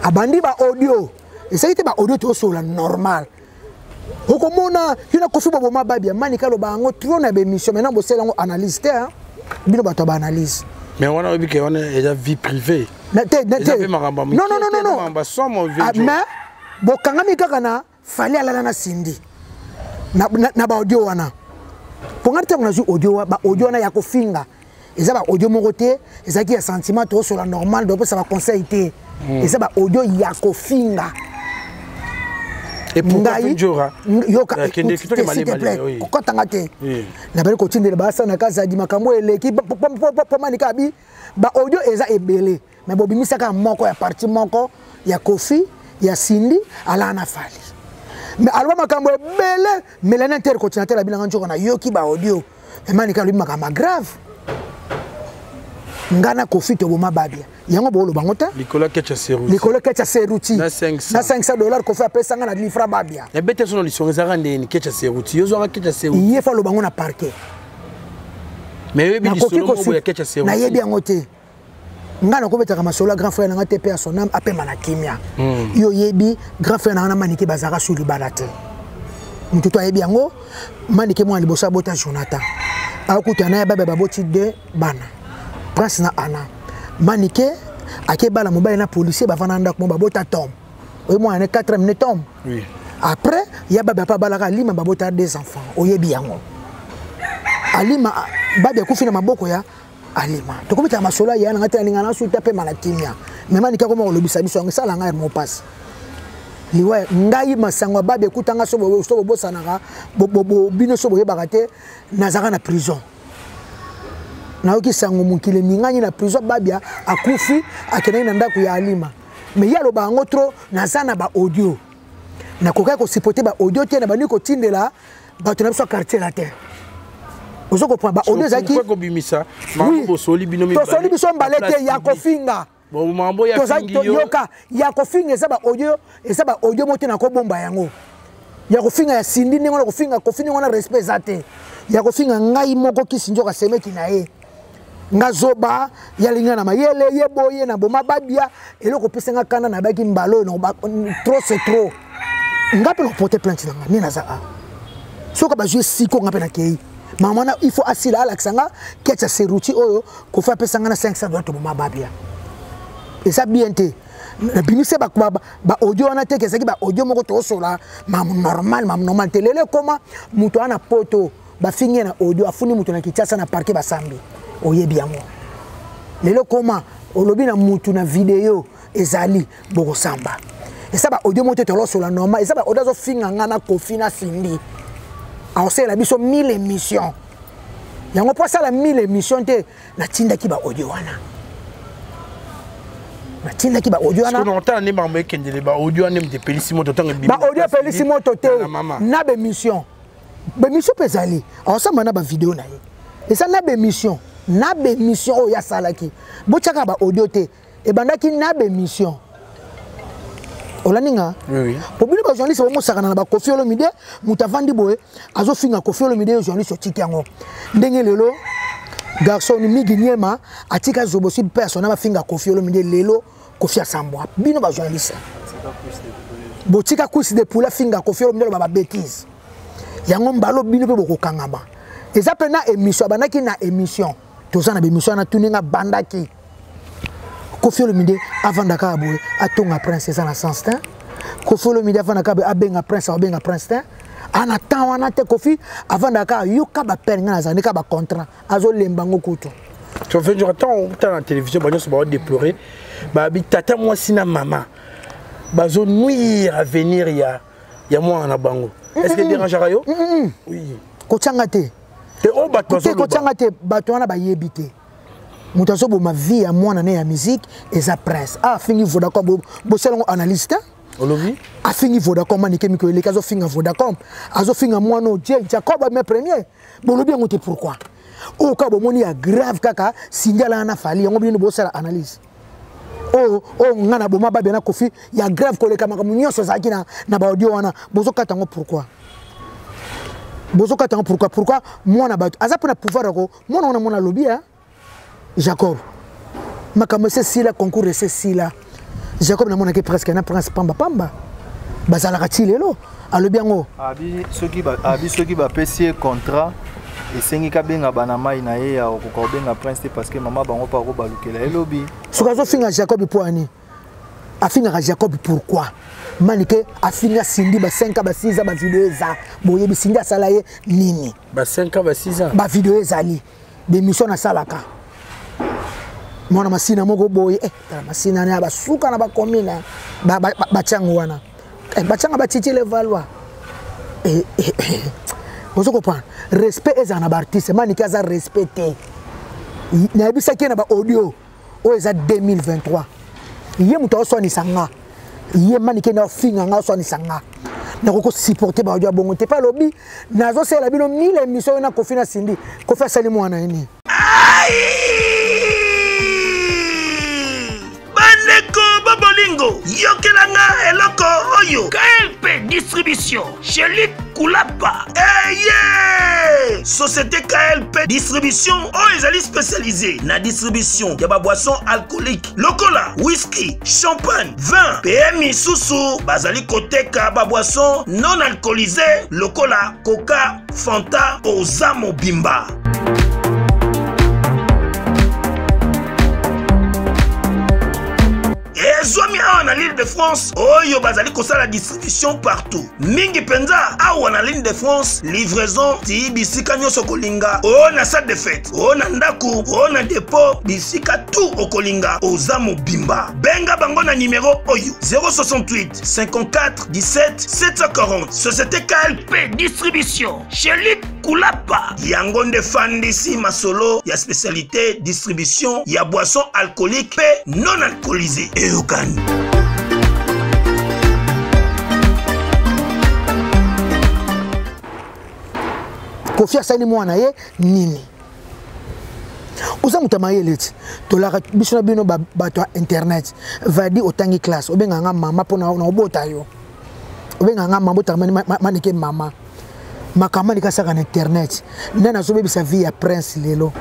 Abandi ba audio, ezalaki te ba audio tosola normal, okomona yo na Kofi boboma Babia. Manika aloba yango trop na bémission. Maintenant bosala yango analyse te, bino bato ya baanalyse. Mais wana oyebi ke wana eza vie privée. Te, te, non, non, non, non, non, mais bokangami kaka na Fally alala na Cindy na baaudio wana. Mpo ngai ntango nazwi audio, baaudio wana ya kofinga eza baaudio moko te ezalaki ya sentiment tosola normal, topesa baconseil te. Eza baaudio ya kofinga. Ngai yoka, s'il te plaît, kokɔtanga te. Nabali kotindela basana kazadi makambo eleki po Manika abi baaudio eza ebele, mais bobimisaka moko ya parti moko ya Kofi ya Cindy alaa na Fally, mais aloba makambo ebele. Mélanie Intercontinental abinanga nzoka nayoki baaudio, mais Manika alobi makambo grave, nga na Kofi toboma Babia, yango booloba ngo te. Likolo kecha seruti, likolo kecha seruti na 500 $ Kofi apesanga na livra Babia. Ebete sono lisongo ezalaka ndeni kecha seruti, yo zwaka kecha seruti? Ye fa aloba ngo na parquet. Mais oyebi lisolo moko ya kecha seruti? Nayebi yango te. Ngai nakobetaka masolo ya grand frère nanga te, mpe ya son âme apema na kimia. Yo oyebi grand frère nanga na Manike bazalaka su libala te, motu to ayebi yango. Manike mwana liboso abota Jonathan, akutana na ye babe, baboti de bana, Prince na Ana. Manike akebala mobali na policier, bavanda na ndako mo, babota Tom oyo mwana ne 4 ne Tom. Oui. Après ya babe apa abalaka Alima, babota deux enfants, oyebi yango. Alima, babe akufi na maboko ya Alima. Tokobetaka masolo ya nanga te, nalinga na suta mpe na kimia. Me Manike akoma kolobisa biso yango, esala ngai mo mpasi. Liwa ngai masango ya babe ekutanga so bobosanaka bino, so boyebaka te, nazalaka na prison, nayoki sango mokili eningani na prison, Babia akufi, akendaki na ndako ya Alima. Mais ye aloba yango trop, naza na baaudio, nakokaki kosupporte baaudio te, na bandi kotindela bato na biso ya Quartier Latin. Ozo comprendre, baaudio ezalaki kobimisa bosoli bino. Tosoli biso mbale te ya kofinga, yoka, ya kofinga eza baaudio, eza baaudio mo te, nakobomba yango ya kofinga ya Cindy ndenge wana, kofinga Kofi ndenge wana, respect eza te. Ya kofinga ngai moko kisi nzoka semeki na ye nga zoba, yalinga na mayele ye boye na boma Babia. Eloko opesa nga kanda, nabaki mbala oyo trop c'est trop, nga mpe nakoporte plainte na nga nde naza a soki bazwi esiko nga mpe nakei. Mama wana il faut asila, alakisa nga keti ya seruti oyo Kofi apesa nga na 500 $ toboma Babia. Eza bien te. Nabimisi baaudio wana te ke ezalaki baaudio moko tosola mamu normal, mamu normal te. Lelo ekoma moto wana poto bafingi ye na audio, afundi moto na Kinshasa na parquet, basambi, oyebi yango. Lelo koma olobi na mutu na video ezali bokosamba. Eza ba audio moko te tolosola normal, eza ba audio azofinga nga na Koffi na Cindy. Aosalela biso 1000 émissions. Yango mpo asala 1000 émissions te, natindaki ba audio wana. Natindaki ba audio wana. Soki otala nde makambo ekendele ba audio wana nde epelisi moto ntango ebimi. Ba audio epelisi moto te na ba émission. Ba émission mpe ezali. Aosamba na ba vidéo na ye. Eza na ba émission, na ba émission oyo asalaki. Botiaka ba audio te. Ebandaki na ba émission. Olandi nga? Oui, oui. Po bino ba journaliste bomosakana na ba Koffi Olomide, moto avandi boye azofinga Koffi Olomide yo journaliste otiki yango. Ndenge lelo garçon ni Migi Niema atika zobosi personne bafinga Koffi Olomide lelo Koffi asambwa. Bino ba journaliste. Botika cuisse de poulet finga Koffi Olomide loba ba bêtise. Yango mbalo bino pe bokokangama. Eza pe na émission abandaki na émission. Toza na émission na tuninga bandaki. Koffi Olomide avanda kaka boye atonga prince eza na sens te. Koffi Olomide avanda kaka boye abenga prince abenga prince te. Ana temps wana te Koffi avanda kaka yoka ba père nga nazali kaka ba contrat azolemba ngo kutu. Tu veux dire tant on na télévision ba nyonso ba déplorer ba bi tata mwasi na mama bazo nuire avenir ya ya mwana na bango. Est-ce que dérangera yo? Oui. Kotianga te. Te o bato te kotianga te bato wana bayebi te. Moto azoboma vie ya mwana ne ya musique eza prince. Ah afingi Vodacom bosala ngo analyse te. Olobi? Afingi Vodacom manike mikolo eleki azofinga Vodacom, azofinga mwana oyo Jacob ame premier. Bolobi yango te pourquoi? Oyo kaka bomoni ya grave kaka Cindy alala na Fally yango bino bosala analyse. Oyo oyo nga na boma babia na Koffi ya grave koleka makambo nyonso ezalaki na na ba audio wana bozokata yango pourquoi? Bozokata yango pourquoi? Pourquoi mwana bato aza mpe na pouvoir ya ko mwana wana mwana alobi hein? Jacob makambo ese sila concours ese sila Jacob namonaki presque na prince pamba pamba bazalaka ti lelo alobi yango abi soki bapesi ye contrat esengi kabenga bana mai na ye ya okoka kobenga prince te parce que mama bango mpe akobalukela ye lobi soki azofinga Jacob mpo ani afingaka Jacob pourquoi manike afinga Cindy ba 5 ans ba 6 ans ba video eza boyebi Cindy asala ye nini ba 5 ans ba 6 ans ba video ezali d'émission nasalaka mwana masina moko boye eh, tala masina na basuka na bacommune batiango wana eh, batianga batiti le valois eh, eh, eh. Ozo comprendre respect ezala na baartiste manike aza respect te nayebisaki ye na baaudio oyo eza 2023 ye moto aoswanisa nga ye manike nde aofinga nga aoswanisa nga nakoki kosupporte baaudio ya bongo te mpe alobi nazosalela bino 1000 émission oyo na Koffi na Cindy Koffi asali mwana ye nini bandeko babolingo yokela nga eloko oyo KLP distribution chez Luc Kulapa eye société KLP distribution oyo ezali spécialisée na distribution ya baboisson alcoolique lokola whisky, champagne, vin pe misusu bazali koteka baboisson non alcoolisée lokola coca, fanta, oza mobimba. Ezwami awa na l'Île de France oyo bazali kosala distribution partout mingi mpenza awa na l'Île de France livraison ti bisika nyonso kolinga oyo na salle de fête oyo na ndako oyo na dépôt bisika tout okolinga oza mobimba benga bango na numero oyo 068 54 17 740 société KLP distribution chez Luc Kulapa yango nde fandisi masolo ya spécialité distribution ya boisson alcoolique pe non alcoolisée eyokani. Koffi asali mwana ye nini? Oza moto ya mayele ti tolaka biso na bino bato ya internet vadi otangi classe obengaka nga mama mpo na obota yo obengaka nga mama otaka manike mama makambo manike asaka na internet nani azobebisa vie ya prince lelo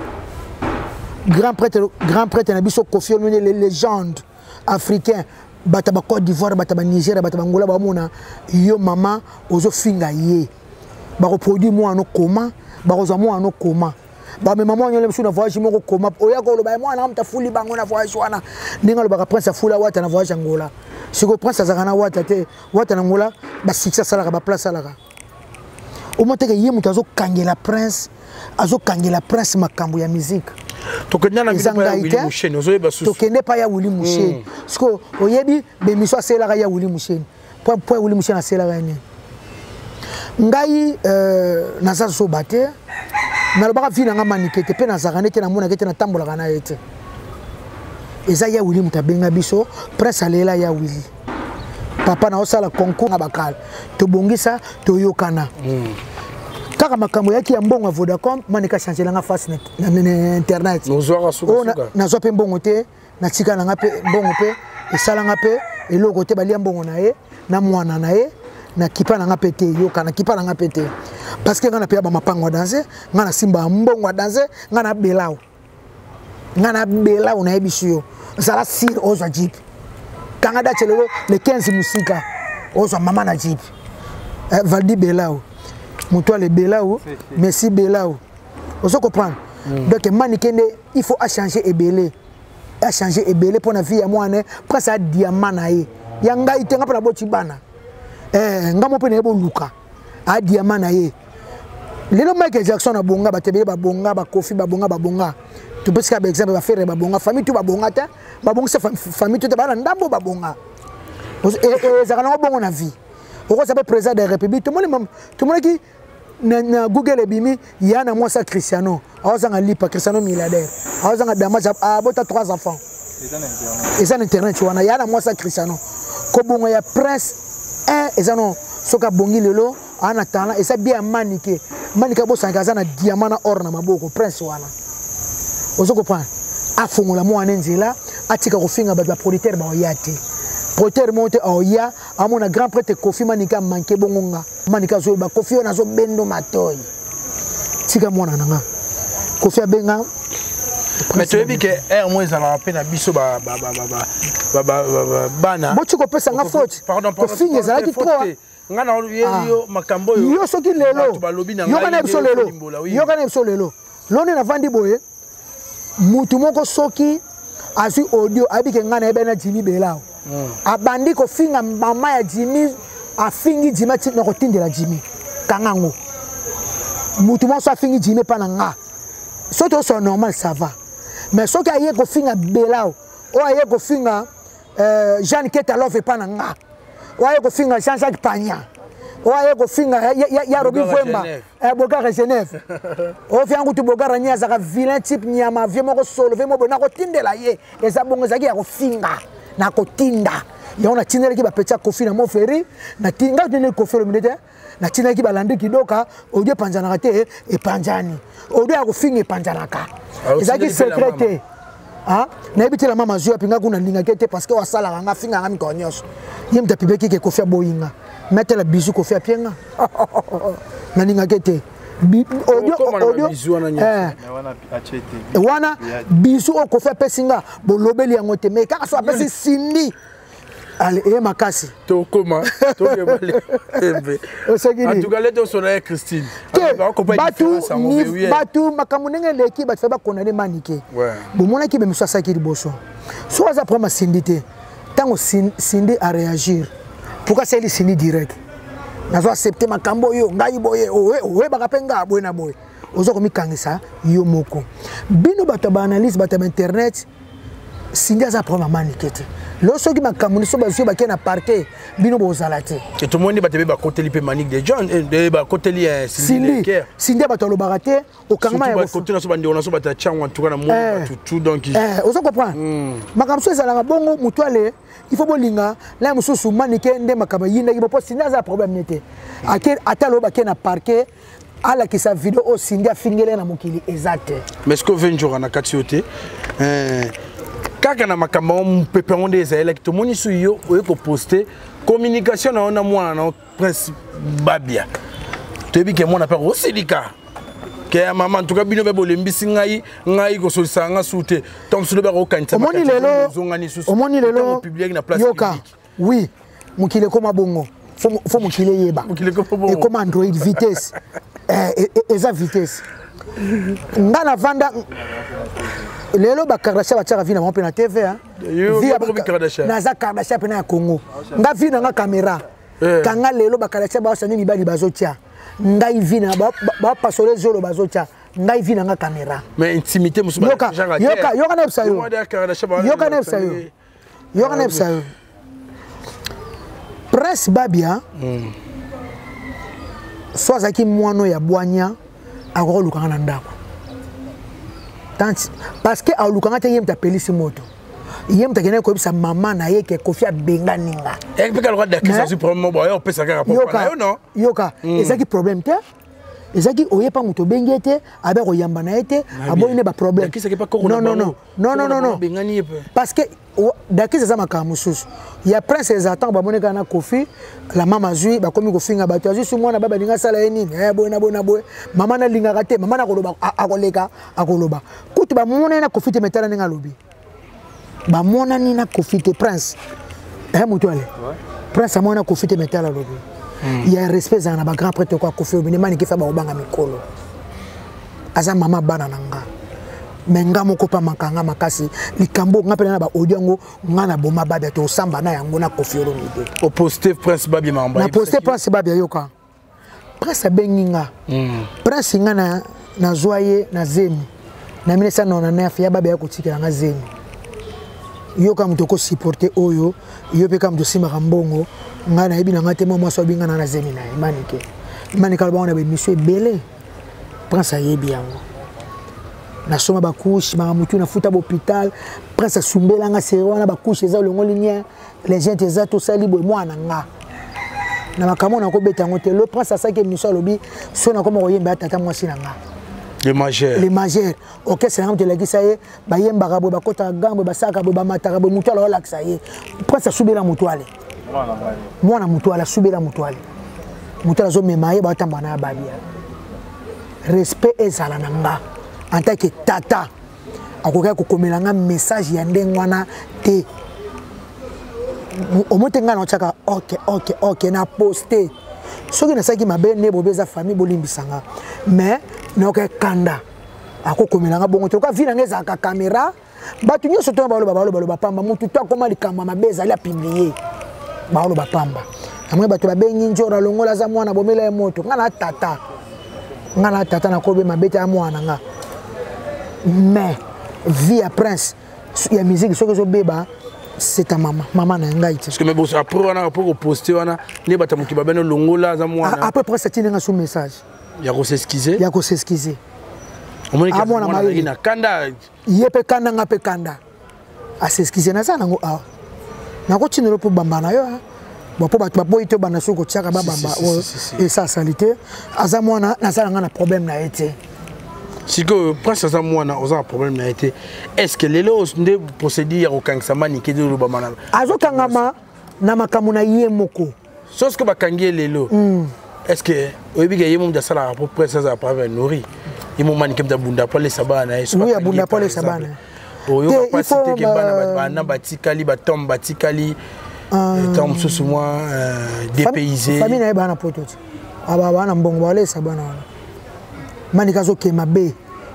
grand prêtre na biso Koffi Olomide le légende africain bato ya ba Côte d'Ivoire bato ya ba Nigeria bato ya ba Angola bamona yo mama ozofinga ye bakoproduire mwana no koma bakozwa mwana no koma bamema mwana nyonso na voyage moko koma oya koloba ye mwana moto afuli bango na voyage wana ndenge alobaka prince afula wata na voyage Angola sikoyo prince azalaka na wata te wata na Angola basuccès asalaka baplace asalaka omoni teke ye moto azokangela prince azokangela prince makambo ya musique. Tokende na Eza bino pa ya ngai Willy te. Musheni, ozoyeba susu. Tokende pa ya Willy Musheni. Siko oyebi bemission aselaka ya Willy Musheni, po ya Willy Musheni aselaka ye nini? Ngai naza zoba te, nalobaka vi na nga Manike te, mpe nazalaka nde te, namonaka te, natambolaka na ye te. Eza ya Willy moto abenga biso. Prince alela ya Willy, papa na osala concours na bakala, tobongisa, toyokana. Kaka makambo eyaki ya mbongo ya Vodacom, Manike achangelanga face na internet. Ozwaka Oyo sukasuka. Nazwa mpe mbongo te, natika na nga mpe mbongo mpe esalanga mpe eloko te. Balia mbongo na ye na mwana na ye, nakipa na nga mpe te. Yoka, nakipa na nga mpe te, parce que nga napeya bamapango ya danse, nga nasimba ya mbongo ya danse, nga na belao, nga na belao. Nayebisi yo, zala sire, ozwa jeep, kanga date lelo le 15, mosika ozwa mama na jeep. Valdi Belao, moto ale Belao, Messi Belao, ozo comprendre? Donc Manike nde il faut achanger ebele, achanger ebele mpo na vie ya mwana Prince. A diamant na ye ya ngai te, nga mpo naboti bana, nga mo mpe naye boluka a diamant na ye. Lelo Michael Jackson abonga, bato ebele babonga, bakofi babonga, babonga. Topesika baexemple, baFerre babonga, famille tu babonga te, babongisa famille tu te, baa na ndambo babonga. Ezalaka nango bongo na vie. Okoza mpe président de la République, tomoni tomonaki na Google ebimi ya na mwasi ya Cristiano aozanga lipa. Cristiano milliardaire aozanga damage, abota trois enfants. Eza na internet wana, ya na mwasi ya Cristiano. Kobonga ya Prince 1 eza no, soki abongi lelo, aa na talent, eza bien ya Manike. Manike abosanaka aza na diamant na or na maboko. Prince wana, ozo comprendre, afongola mwana nzela, atika kofinga bato. Baproducteur baoya te, producteur moko te aoya amona grand prêtre Kofi. Manike amanke bongo nga, Manike azoyeba Kofi oyo nazobendo matoi, tika mwana na nga Kofi abenga. Mais toyebi ke aire mo ezalaka mpe na biso bana. Boti kopesa nga faute. Pardon, pardon, kofinga ezalaki faute trop. Te. Nga na yebi yo makambo oyo Yo soki lelo bato balobi na yoka ngai na biso nde lelo okolimbola, oui. Yoka na biso lelo, loni navandi boye, mutu moko soki azwi audio, ayebi ke ngai nayebi na Jimi Belao, abandi kofinga mama ya Jimi, afingi Jimi, na kotindela Jimi, kanga yango. Mutu moko so afingi Jimi epa na nga, soki tosoa normal, ça va. Mais soki aye kofinga Belao, oyo aye kofinga Jeanne Ketalove epa na nga, oyo aye kofinga Jean-Jacques Pagna, oyo aye kofinga ya Robi Bogara Vwemba, Genève. Bogara Genève, oyo fiango kutu Bogara ni azalaka vilain type, nyama vie moko solo vie moko boye, nakotindela ye. Eza bongo, ezalaki ya kofinga, nakotinda yango. Natindelaki bapeti ya Kofi na Mofleri, ngai tindeli Kofi Olomide te, natindaki balandi kidoka. Audio epanzanaka te, epanzani. Audio ya kofinga epanzanaka. Ah, Ezalaki otindeli mpe la secret mama. te. Ah, nayebi te la mama azwi wapi. Nga kuna nalingaki te, parce que oyo asalaka nga, afingaka mikolo nyonso, ye moto apibeki ke Kofi aboyinga. Metela bisu, Kofi apie nga, nalingaki te. Okoma na Audio babizu wana nyonso. Wana bisu oyo Kofi apesi nga, bolobeli yango te, mais kaka so apesi Sindi ale eye makasi. Tokoma tokembe. Oseki En nini? tout cas le tosona ya Christine. Te. Bakopa Bato différence yango, mais oui, bato makambo ndenge eleki, bato fa bakondane Manike. Bomonaki bemiso asalaki liboso, soki aza problème asindi te. Ntango Sindi aréagir, pourquoi asali Sindi direct? Nazo accepte makambo oyo ngai boye, oyebaka mpe nga boye na boye, oza komikangisa yo moko. Bino bato ya baanalyse, bato ya bainternet, Sindi aza problème ya Manike te. Lelo soki makambo nyonso bazwi, bakei na parquet, bino bozala te. E tomoni bato ebe bakoteli mpe Manique de John, bakoteli Sindi Sindi Leker. Sindi ya bato alobaka te, okangama ya Surtout bakote na so, bandeko na so, bato ya Tiango, en tout cas na moni bato tout donc. Ozo comprendre, makambo so ezalaka bongo. Motu ale il faut bolinga la mosusu Manike nde makambo eyindaki bo, mpo Sindi aza problème ne te. Ata aloba ake na parquet, alakisa video oyo Sindi afingele na mokili, eza te. Mais ce que ovenjoka na kati yo te, kaka na makambo yango, mopepe yango nde ezalelaki. Tomoni so yo oye koposte communication na yo na mwana na yo Prince Babia, toyebi ke mwana mpe akosilika ke ya mama. En tout cas bino mpe bolembisi ngai, ngai kosolisaka nga su te. Ntango mosusu lobi akokanisa. Omoni lelo, ozongani susu. Omoni lelo, opubliaki na place yoka. publique. Oui, mokili ekóma bongo, fo mokili eyeba. Mokili ekóma bongo. Ekóma Android vitesse. Eza vitesse. Nga navanda lelo, baKardashian batiaka vie na bango mpe na TV, hein. Yo, Vie ya yo bokomi Kardashian. Naza Kardashian mpena ya Congo. Nga vie na nga caméra. Kanga lelo, baKardashian baosani mibali, bazotia ngai vie na bapasole zolo, bazotia. Ngai vi na nga caméra. Mais intimité mosusu yoka yoka yoka na yebisa yo. Yoka na yebisa yo. Yoka na yebisa yo. Prince Babia so azalaki mwana ya bwanya akoki kolukanga na ndako parce que alukanga te ye moto apelisi moto ye moto akendaki koyebisa mama na ye ke Kofi abengani nga. Yoka, ezalaki problème te, ezalaki oyepa moto obengi ye te, abe koyamba na ye te, aboyi ne baproblème. Non, non, non, non, non, non, non, parce que Dakis eza makambo mosusu ya Prince. Eza ntango bamoni kaka na Kofi la mama azwi, bakomi kofinga bato, azwi su mwana ba balinga asala ye nini, boye na boye na boye. Mama nalingaka te, mama nakoloba, akoleka akoloba kutu bamonani na Kofi te. Metala ndenge alobi bamonani na Kofi te. Prince moto ale Prince amoni na Kofi te. Metala alobi ya respect ezala na bagrand prêtre kwa Kofi obine maniki fa bakobanga mikolo. Aza mama bana na nga, me nga moko mpa makanga makasi likambo nga mpe na baaudio yango nga na boma Babia tosamba na yango na Kofi Olomide. Oposte Prince Babia makambo? Na poste Prince Babia. Yoka, Prince abengi nga. Prince nga na nazwa ye na zemi na 1999 ya Babia ya kotikela nga zemi. Yoka, moto okosupporte oyo yo mpe kaka moto osimbaka mbongo, ngai nayebi na ngai te. Mwa mwasi obenga na zemi na ye Manike. Manike alobango na baémission ebele, Prince ayebi yango. Nasomba bacouches, makambo tu, nafuta bahôpital. Prince asumbelanga sere wana, bacouches eza olongoli nien legente eza tosali boye mwana nga na makambo nakobeta yango te. Le Prince asalaki émission, alobi so nakoma koyemba ya tata mwasi na nga. Le majeur. Le majeur, orchestre nanga moto elakisa ye, bayembaka boye, bakotaka gambe, basalaka boye, bamataka boye. Motu ala olakisa ye. Prince asubela motu ale mwana, motu ale asubela motu ale, motu ale azomema ye, batambola na ya Babia. Respect ezala na nga en tant que tata, akokaki kokomela nga message ya ndenge wana te. Omoi te ngai naotiaka ok na poste. Soki nasalaki mabe nde bobe eza famille, bolimbisa nga, mais nayoka kanda akokomela nga bongo te. Oka vi na nga ezalaka caméra, bato nyonso to baloba, baloba loba pamba. Motu to akoma likambo ya mabe ezali apublier, baoloba pamba. Namoni bato babengi nzora longola, aza mwana, bomela ye moto. Nga na tata, nga na tata nakobe mabe te ya mwana nga, mais vie ya Prince ya musique soki ezobeba, c'est ta mama, mama na ngai te. Parce que mais bon, après wana, après koposte wana nde bato moki babene longola aza mwana. Après Prince atindi nga su message. Ya kos'excuser. Ya kos'excuser. Omoni mwana azalaki na kanda. Ye mpe kanda, nga mpe kanda. As'excuser, naza nango awa, nakotindela mpo bamba na yo bon, mpo bato baboyi te obanda soki kotiaka babamba oyo esasali te. Aza mwana, naza na nga na problème na ye te. Sikoyo Prince aza mwana, oza na problème na ye te. Est ce que lelo nde procédure ya kokangisa Manike nde olobama na Azokangama na makambo na ye moko. So soki bakangi ye lelo, est ce que oyebi ke ye mo moto asalaka mpo Prince azala par exemple nourri, ye mo Manike moto abunda po alesa bana na ye? Oui, abunda po alesa bana. Oyoka mpasi te ke bana bana batikali, batombe batikali, ntango mosusu mwa dépaysé? Famille na ye bana poto ti bana mbongo balesa bana wana. Manike azokema be,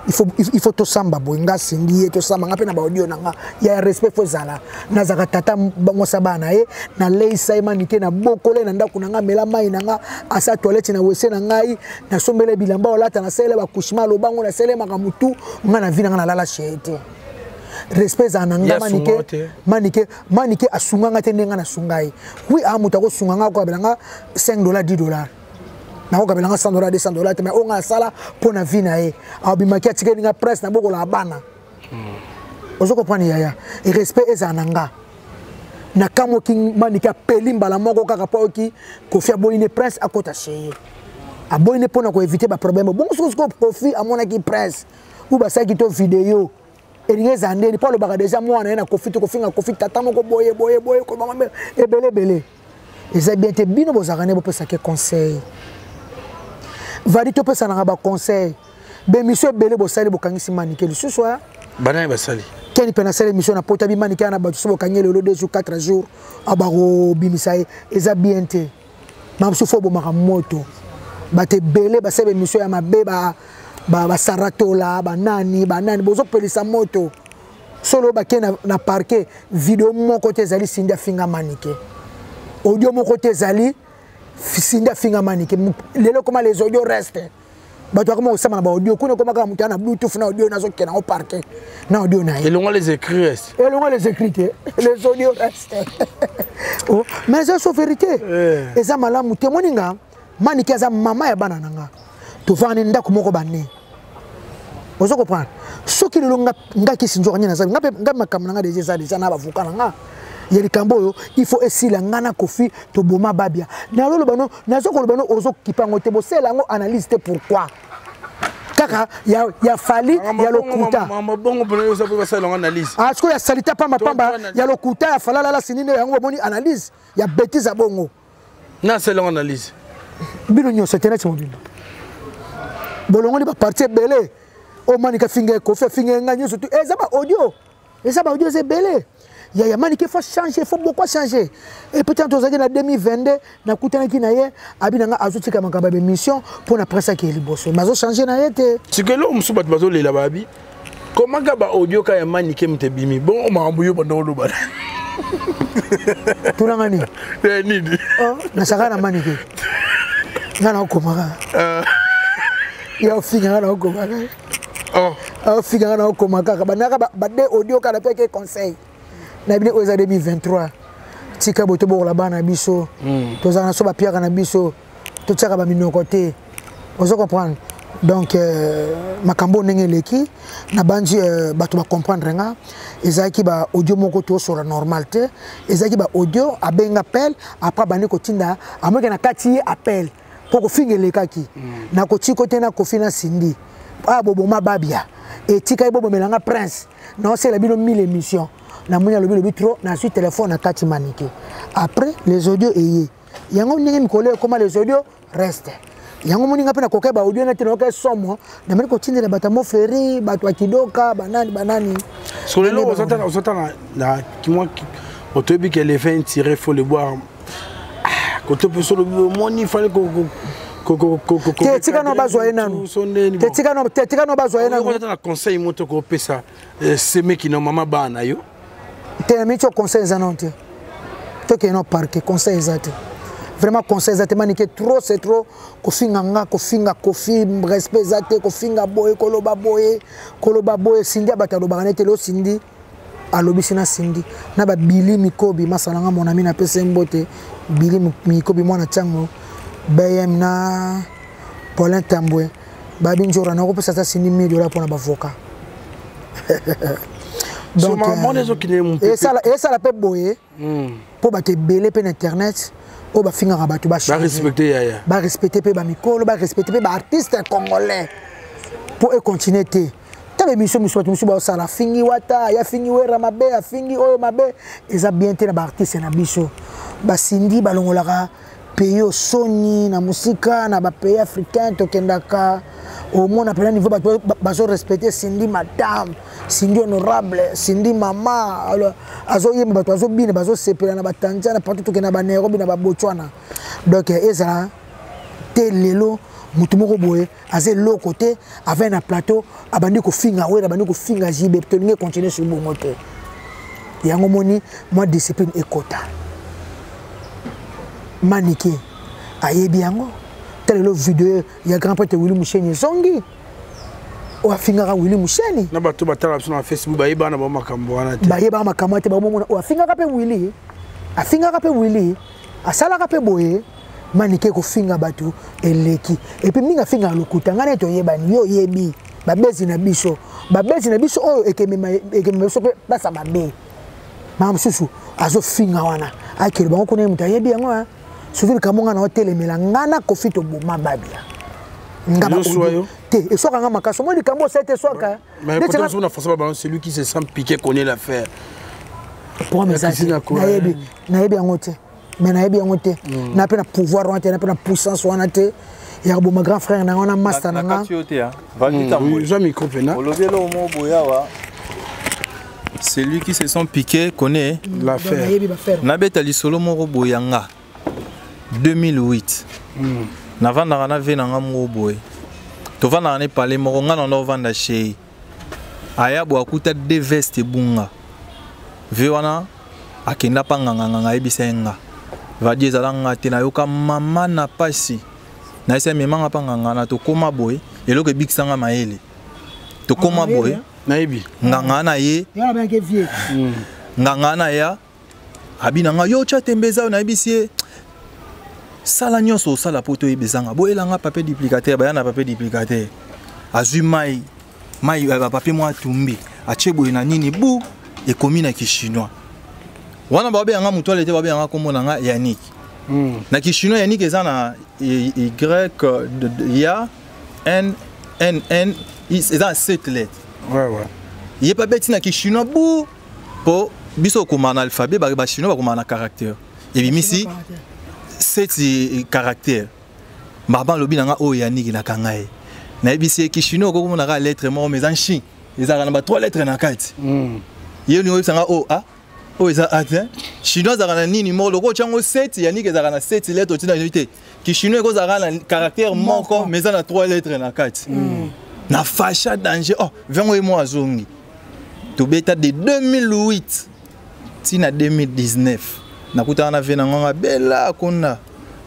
il faut tosamba boye. Nga asengi ye tosamba, nga mpe na baaudio na nga ya respect fo ezala. Nazalaka tata mwasa bana na ye, naleisa ye Manike, nabokola ye na ndako na nga, amela mai na nga, asa toilette na wese na ngai, nasombela bilamba olata, nasalela baaccouchement, alobango nasalemaka motu nga na vi na nga, nalala chez ye te. Respect ezala na nga. Manike, Manike, Manike asunga nga te ndenge nga nasunga ye. Oui, a moto akosunga nga, akokabela nga 5 dollar, 10 dollar, nakokabela nga 100 dollar, 200 dollar te. Mais oyo nga asala mpo na vie na ye, abimaki atikeli nga Prince na bokolaka bana. Ozo comprendre yaya? Respect ezala na nga. Nakamwaki Manike apeli mbala moko kaka mpo ayoki Kofi aboyi ne Prince akota chez ye, aboyi ne mpona koéviter baproblème. Bongo soki sikoyo Kofi amonaki Prince ou basalaki to video, elingi ezala ndeni? Mpo alobaka déjà mwana ye na Kofi te, kofinga Kofi tata moko boye boye boye, kobanga ebele ebele eza bien te. Bino bozalaka nde bopesaki conseil vadi, topesanaka baconseil. Bémission ebele bosali, bokangisi Manike lisusu. Banani basali? Keni mpe nasala émission na pota bi Manike na bato so bokangi lelo 2 jours, 4 jours, abakobimisa ye, eza bien te. Mamosusu fo obomaka moto. Bato ebele basala émission ya mabe, basaratola banani banani, bozopelisa moto solo. Bake na parquet, video moko te ezali Sindi afinga Manike, audio moko te ezali Sindi afinga Manike. Lelo koma les audio reste. Bato akoma kosama na baaudio kuna, ekoma kaka moto ya na bluetooth na audio, nazokende yango parke na audio na ye. Elongwa les écrits reste. Elongwa les écrits te, les audio reste. Oh, mais eza so vérité. Eh. Eza malamu te. Moninga Manike aza mama ya bana na nga, tovanda ndako moko bane, ozo comprendre? Soki lelo nga kisi nzoka nini naza nga mpe nga makambo na nga deja eza deja na bavoka na nga ya likambo oyo, il faut esila. Nga na Kofi toboma Babia, naloloba no, nazo koloba no, ozokipa yango te, bosala yango analyse te. Pourquoi kaka ya Fally ya lokuta? Bongo mpona yo mpe basala yango analyse. Ah, sikoyo ya salita pamba pamba ya lokuta ya falalala sinini yango bomoni analyse ya bétise ya bongo. Nasala yango analyse. Bino nyonso, internet mobimba bolongoli baparti ebele oyo Manike afinga ye, Kofi afinga ye, ngai nyonso tu eza baaudio, eza baaudio, eza ebele. Yaya Manike, faut changer, faut beaucoup changer. Et peut-être tozalaki na 2022, nakutanaki na ye, abi na nga azotika makambo ya bémission mpo na presse akeye liboso, mais azochange na ye te. Sikoyo eloko mosusu bato bazolela, babi comment ka baaudio ka ya Manike moto ebimi bon, makambo yo banda oloba? Tunanga nini? Eh, nini? Oh, nasaka na Manike, nga naokomaka ya ofinga, nga naokomaka. Oh. Aofinga, nga naokoma kaka bandaka bade audio kaka napeke conseil na bino oyo eza 2023. Tika boye, tobokola bana na biso, tozala na so bapiaka na biso, totiaka baminoko te, ozo comprendre? Donc makambo oyo ndenge eleki, nabandi bato bacomprendre nga. Ezalaki ba audio moko tosola normal te, ezalaki ba audio abenga appel, après abandi kotinda, amoki na kati ye appel mpo kofinga elekaki. Nakotika te na Kofi na Sindi aya boboma Babia, etikali bobomelanga Prince, naosala bino 1000 émission. Namoni alobi lobi trop, nazwi telefone na kati Manike, après les audio eye yango ndenge mikolo ekoma, les audio reste yango. Moninga mpe nakoka baaudio na te, nayoka somo, namoni kotindela bato ya Mofleri, bato ya Kidoka, banani banani. Siko lelo ozotala na kimwa, otoyebi ke le vin tiré, faut le boire. Kote mpe so olobi omoni fale. Te, tika no bazwa ye nanu te, tika no te, tika no bazwa ye nanu. Na conseil moto kopesa semeki na mama bana na yo? Te, na miniti oyo conseil eza nano te, tokende no parke. Conseil eza te, vraiment conseil eza te. Manike, trop c'est trop. Kofinga nga, kofinga Kofi, respect eza te. Kofinga boye, koloba boye, koloba boye. Sindi ya bato alobaka nete lelo Sindi alobisi na Sindi na babili Mikobi masala nga, mon ami, napesa ye mbote. Bili Mikobi, mwana ntiango bm na Paulin Tambwe, babi nzora nakopesa ata Sindi 1000 dollars mpona bavoka. Donc esala mpe boye mpo bato ebele mpe na internet oyo bafingaka bato barespecte, barespecte mpe bamikolo, barespecte mpe baartiste congolais mpo econtinue te. Ta baémission mosusu, bato mosusu baosala, afingi Wata, ya fingi Wera mabe, afingi oyo mabe, eza bien te na baartiste na biso. Basindi balongolaka pays osoni na mosika na bapays africain tokendaka, omona mpena niveau bato bazorespecte Sindi madame, Sindi honorable, Sindi mama azoyemba, bato bazobina, bazosepela na batanzania, partout tokende, na banairobi, na babotswana. Donc ezala te lelo motu moko boye aza eloko te, avai na plateau, abandi kofinga Wera, abandi kofinga JB. Tolingi continue sur bongo te. Yango moni mwa discipline ekota. Manike ayebi yango ta lelo video ya grand prêtre Willi Musheni ezongi oyo afingaka Willi Musheni. Na bato batala biso na Facebook bayebaka na bango makambo wana te. Bayebaka makambo wana te, bakomomona oyo afingaka mpe Willi, afingaka mpe Willi, asalaka mpe boye. Manike kofinga bato eleki, et puis mingi afingaka lokuta. Ngai nde toyebani, yo oyebi babezi na biso, babezi na biso oyo ekemema biso mpe basa mabe. Makambo mosusu azofinga wana, akele bango kuna, ye moto ayebi yango. Surtout likambo nga na otelemela, nga na Kofi toboma Babia, nga te eswaka nga makasi. Omoi likambo osali te, eswaka. Celui qui se sent piqué connaît l'affaire. Problème eza te, nayebi, nayebi yango te, mais nayebi yango te. Na mpe na pouvoir wana te, na mpe na puissance wana te ya koboma grand frère na nga wana, master na nga. Zwa micro pena. Olobi eloko moko boye awa: celui qui se sent piqué connaît l'affaire. Nabeta lisolo moko boye ya nga 2008. Navandaka na ve na nga moko boye, tovandaka na epale moko. Nga na ovanda chez aya boye, akuta de veste ebunga. Ve wana akenda mpa nganganganga, ayebisa ye nga vadi ezala nga te. Nayoka mama na pasi. Nayesi amemanga mpa nganga na tokóma boye, eloko ebikisanga mayele. Tokóma boye. Nayebi. Nganga na ye. Nganga na ya abi na nga yo tya tembe eza oyo nayebisi ye sala nyonso osala mpo toyeba ezanga boyelanga papier duplicateur baya na papier duplicateur azwi mai mai bapapier mwa atumbi atie boye na nini bu ekomi na kichinois wana babenganga moto alete babenganga nkombo na nga Yannick. Na kichinois Yannick eza na Y ya N N N eza na 7 lettres. Ouais, ouais. Ye mpe abeti na kichinois bu mpo biso okomaka na alphabet, bachinois bakomaka na caractère, ebimisi 7 caractère. Baba alobi na nga oyo Yannick, nakanga ye, nayebisi ye kichinois okokomonaka lettre moko mais eza nchi ezalaka na ba 3 lettres na kati. Ye olingi oyebisa nga oyo a oyo eza a te. Chinois azalaka na nini moko lokola otyango 7 Yannick ezalaka na 7 lettres, otina te. Kichinois ekozalaka na caractère moko mais eza na 3 lettres na kati. Na facha danger. Oh, vengo ye mo azongi tobeta de 2008 ntina 2019 nakutana na ve na nganga bela kuna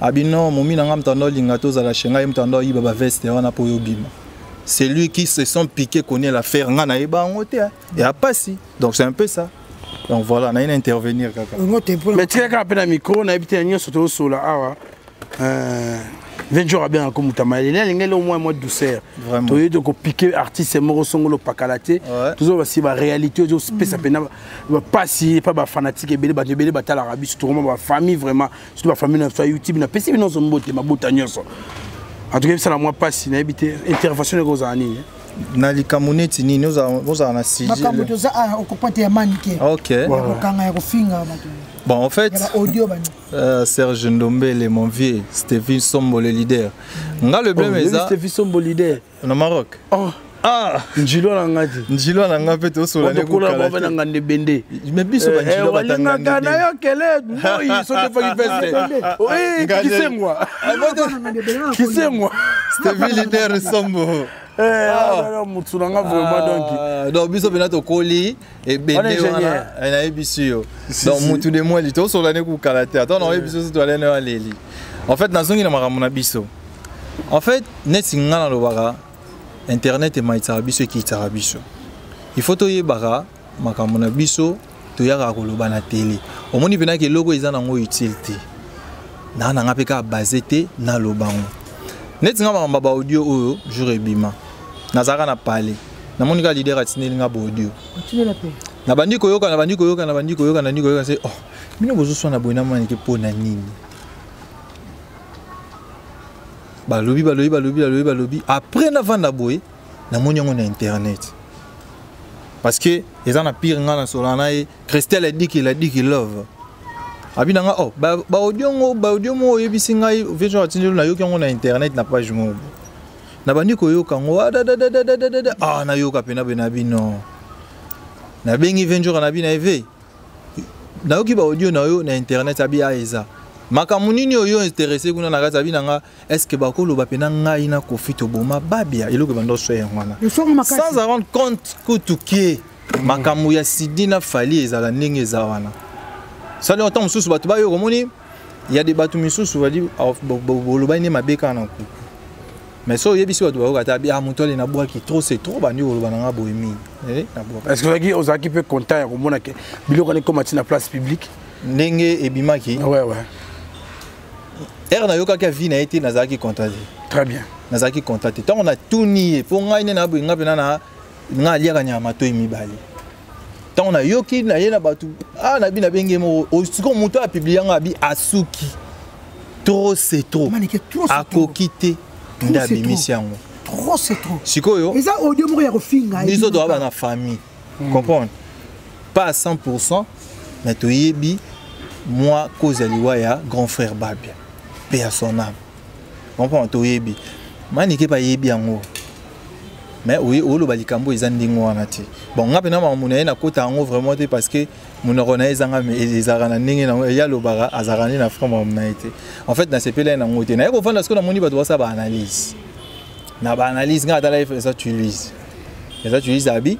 abino momi na nga moto ando olinga tozala chez ngai, moto ando oyiba baveste wana mpo oyo obima. C'est lui qui se sont piqué, connaît l'affaire, nga nayeba yango te ya pasi. Donc c'est un peu ça. Donc voilà, naye na intervenir kaka. Mais tika kaka mpe na micro, nayebi te ya nyonso tozosola awa. 20 jours abengaka moto mayele alingeli au moins mwa douceur. Toyebi tokopike artiste moko songolo pakala te, tozo basi baréalité ozopesa mpena bapasi epa bafanatike ebele, bato ebele batalaka biso, tokoma bafamille vraiment, surtout bafamille na biso ya YouTube. Napesi bino nyonso mbote, mabota nyonso. En tout cas ebisala mwa mpasi, nayebi te intervention ekozala nini. Na likambo neti nini ozala na sujet? Makambo toza okopa te ya Manike. Ok. Ya kokanga, ya kofinga bato. Bon, en fait, ya baaudio bani. Serge Ndombele, mon vieux, Stephen Sombo, le leader. Nga le blème eza Stephen Sombo leader na Maroc. Oh. Ah, njilo na nga te. Njilo na nga mpe tosola ne kokala ba na ngande bende. Mais biso ba njilo batanga na yo kele moi so te faki veste. Oui, kisengwa. Kisengwa. Stephen leader Sombo. Eh, mutu na nga vraiment donc. Donc biso pena tokoli ebende wana nayebisi yo. Donc mutu de mweli tosola ne kokala te, ata nayebi biso toale ne aleli. En fait nazongi na makambo na biso. En fait neti nga nalobaka internet ematisaka biso, ekitisaka biso. Il faut toyebaka makambo na biso toyakaka koloba na tele. Omoni mpenaki eloko eza nango utile te, naa nanga mpe kaka base te naloba ngo. Neti nga makambo ya baaudio oyo jour ebima, nazalaka na palais, namoni kaka leader atindeli nga baaudio, nabandi koyoka, nabandi koyoka, nabandi koyoka, nabandi koyoka se oh bino bozoswana boye na Manike mpo na nini? Balobi, balobi, balobi, balobi, balobi. Après navanda boye, namoni yango na internet parce que eza na pire. Nga nasola na ye Christelle Adiki Love abi na nga oh baaudio ngo, baaudio moko oyebisi ngai vision atindeli, nayoki yango na internet na page moko, nabandi koyoka yango adadadadadada. Ah, nayoka pena pena bino nabengi venjoka na bino eve nayoki baaudio na yo na internet. Abi a eza makambo nini oyo intéressé kuna na kati? Abi na nga est ce que bakoloba mpena ngai na Kofi toboma Babia? Eloko ebanda oswa yango wana sans en rendre compte kutu ke makambo ya Sidi na Fali ezala ndenge eza wana. Sali ntango mosusu bato bayoka, omoni ya de bato misusu bali bolobani nde mabe kaka na kuku, mais so oyebisi bato bayoka te. Abi ah moto ale nabwaki, trop c'est trop, bandi koloba na nga boye mingi. Est ce que ozalaki mpe content ya komona ke biloko wana ekoma ti na place publique? Ndenge ebimaki? Ouais. Ere nayokaki avi na ye te, nazalaki content te. Très bien. Nazalaki content te. Ntango natuni ye mpo ngai nde naboye, ngai mpena na ngai aliaka nyama matoi mibale. Ntango nayoki na ye na bato ah nabi nabengi ye moko sikoyo moto apublie yango, abi asuki, trop c'est trop, akoki te nde abimisi yango. Trop c'est trop. Sikoyo eza audio moko ya kofinga. Biso toza na famille, comprendre pas à 100%, mais toyebi moi cause ya liwa ya grand frère Babia, paix à son âme, comprendre toyebi Manike bayebi yango, mais oloba likambo eza ndenge wana te. Bon, nga mpena makambo na ye nakota yango vraiment te parce que monoko na ye ezanga ezalaka na ndenge nango, ye alobaka azalaka nde na franc makambo na ye te. En fait nasepeli ye nango te. Naye kofanda sikoyo, namoni bato basala baanalyse na baanalyse. Nga atala eza Tulise, eza Tulise abi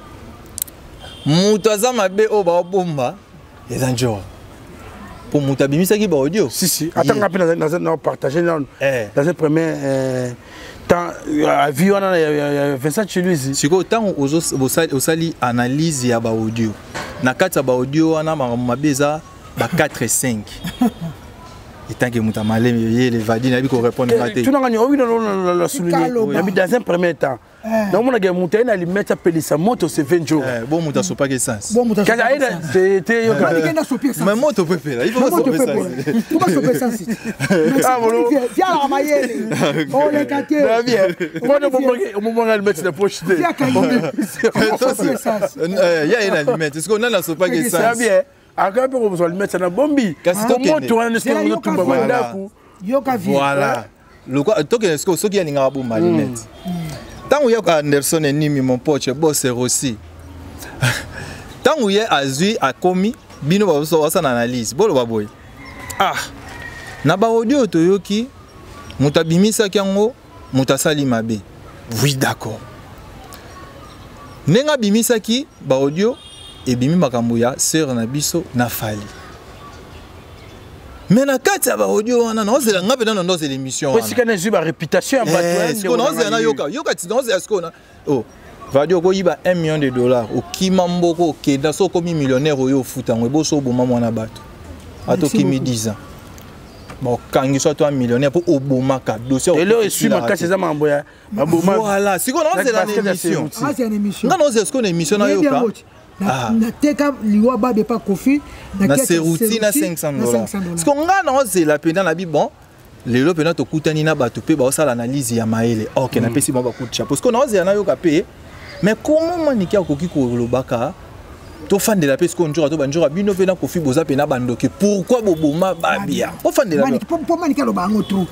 moto aza mabe oyo baobomba eza njor. Mpo moto abimisaki baaudio. Si si, ata nga mpe naza na partage nano dans un premier temps avis wana ya Vincent Chiluizi. Sikoyo ntango osali analyse ya baaudio, na kati ya baaudio wana makambo mabe eza ba 4 5 etanke moto ya malemi ye levadi nayebi korépondre nga te. Tunanga ni oyi na souligner nabi dans un premier temps naomonaka moto aye na limete apelisa moto se 20 jours. Bon, moto asopaki essence. Kasi aye te yoka. Mais moto mpe pela, il faut basopa essence. Vialaka mayele, oleka te. Mpona omomaka alimete na poche te. Ya ye na limete, sikoyo nani asopaki essence? Bien, akaya mpe kozwa limete na bombi moto wana nyonso ozotumba bandako. Yoka vie. Voilà, lokwa tokende sikoyo. Soki alingaka bomba limete, ntango yoka Anderson enimi mon poche bose Rossi, ntango ye azwi akomi, bino basala analyse, boloba boye: ah, na baaudio toyoki moto abimisaki yango, moto asali mabe. Oui, d'accord, ndenge abimisaki baaudio ebimi makambo ya sœur na biso na Fally. Mais na kati ya baaudio wana, naozela nga mpe nano ndozela émission wana. Esika nazwi baréputation ya bato. Sikoyo naozela nayoka yoka ti naozela sikoyo na oh vadi okoyiba 1 million de dollars, okima mboka, okenda so okomi millionnaire, oyo ofuta yango eboso oboma mwana bato, ata okimi 10 ans, baokangi so ata millionnaire mpo obomaka dossier. Eloko esui makasi eza makambo ya baboma. Voilà, sikoyo naozela na émission, nga naozela sikoyo na émission nayoka. Nateka liwa babe pa Kofi. Na Seruti na 500 dollars. Siko nga naozela mpenza na bi bon, lelo mpenza tokutani na bato mpe baosala analyse ya mayele. Ok, napesi bango bacoup de chapeau. Siko naozela nayoka mpe, mais comment Maniki akoki kolobaka tofandela mpe sikoyo nzoka to banzoka bino mpe na Kofi boza mpe na bandoki? Pourquoi boboma Babia? Ofandela. Mpo Maniki aloba yango trop.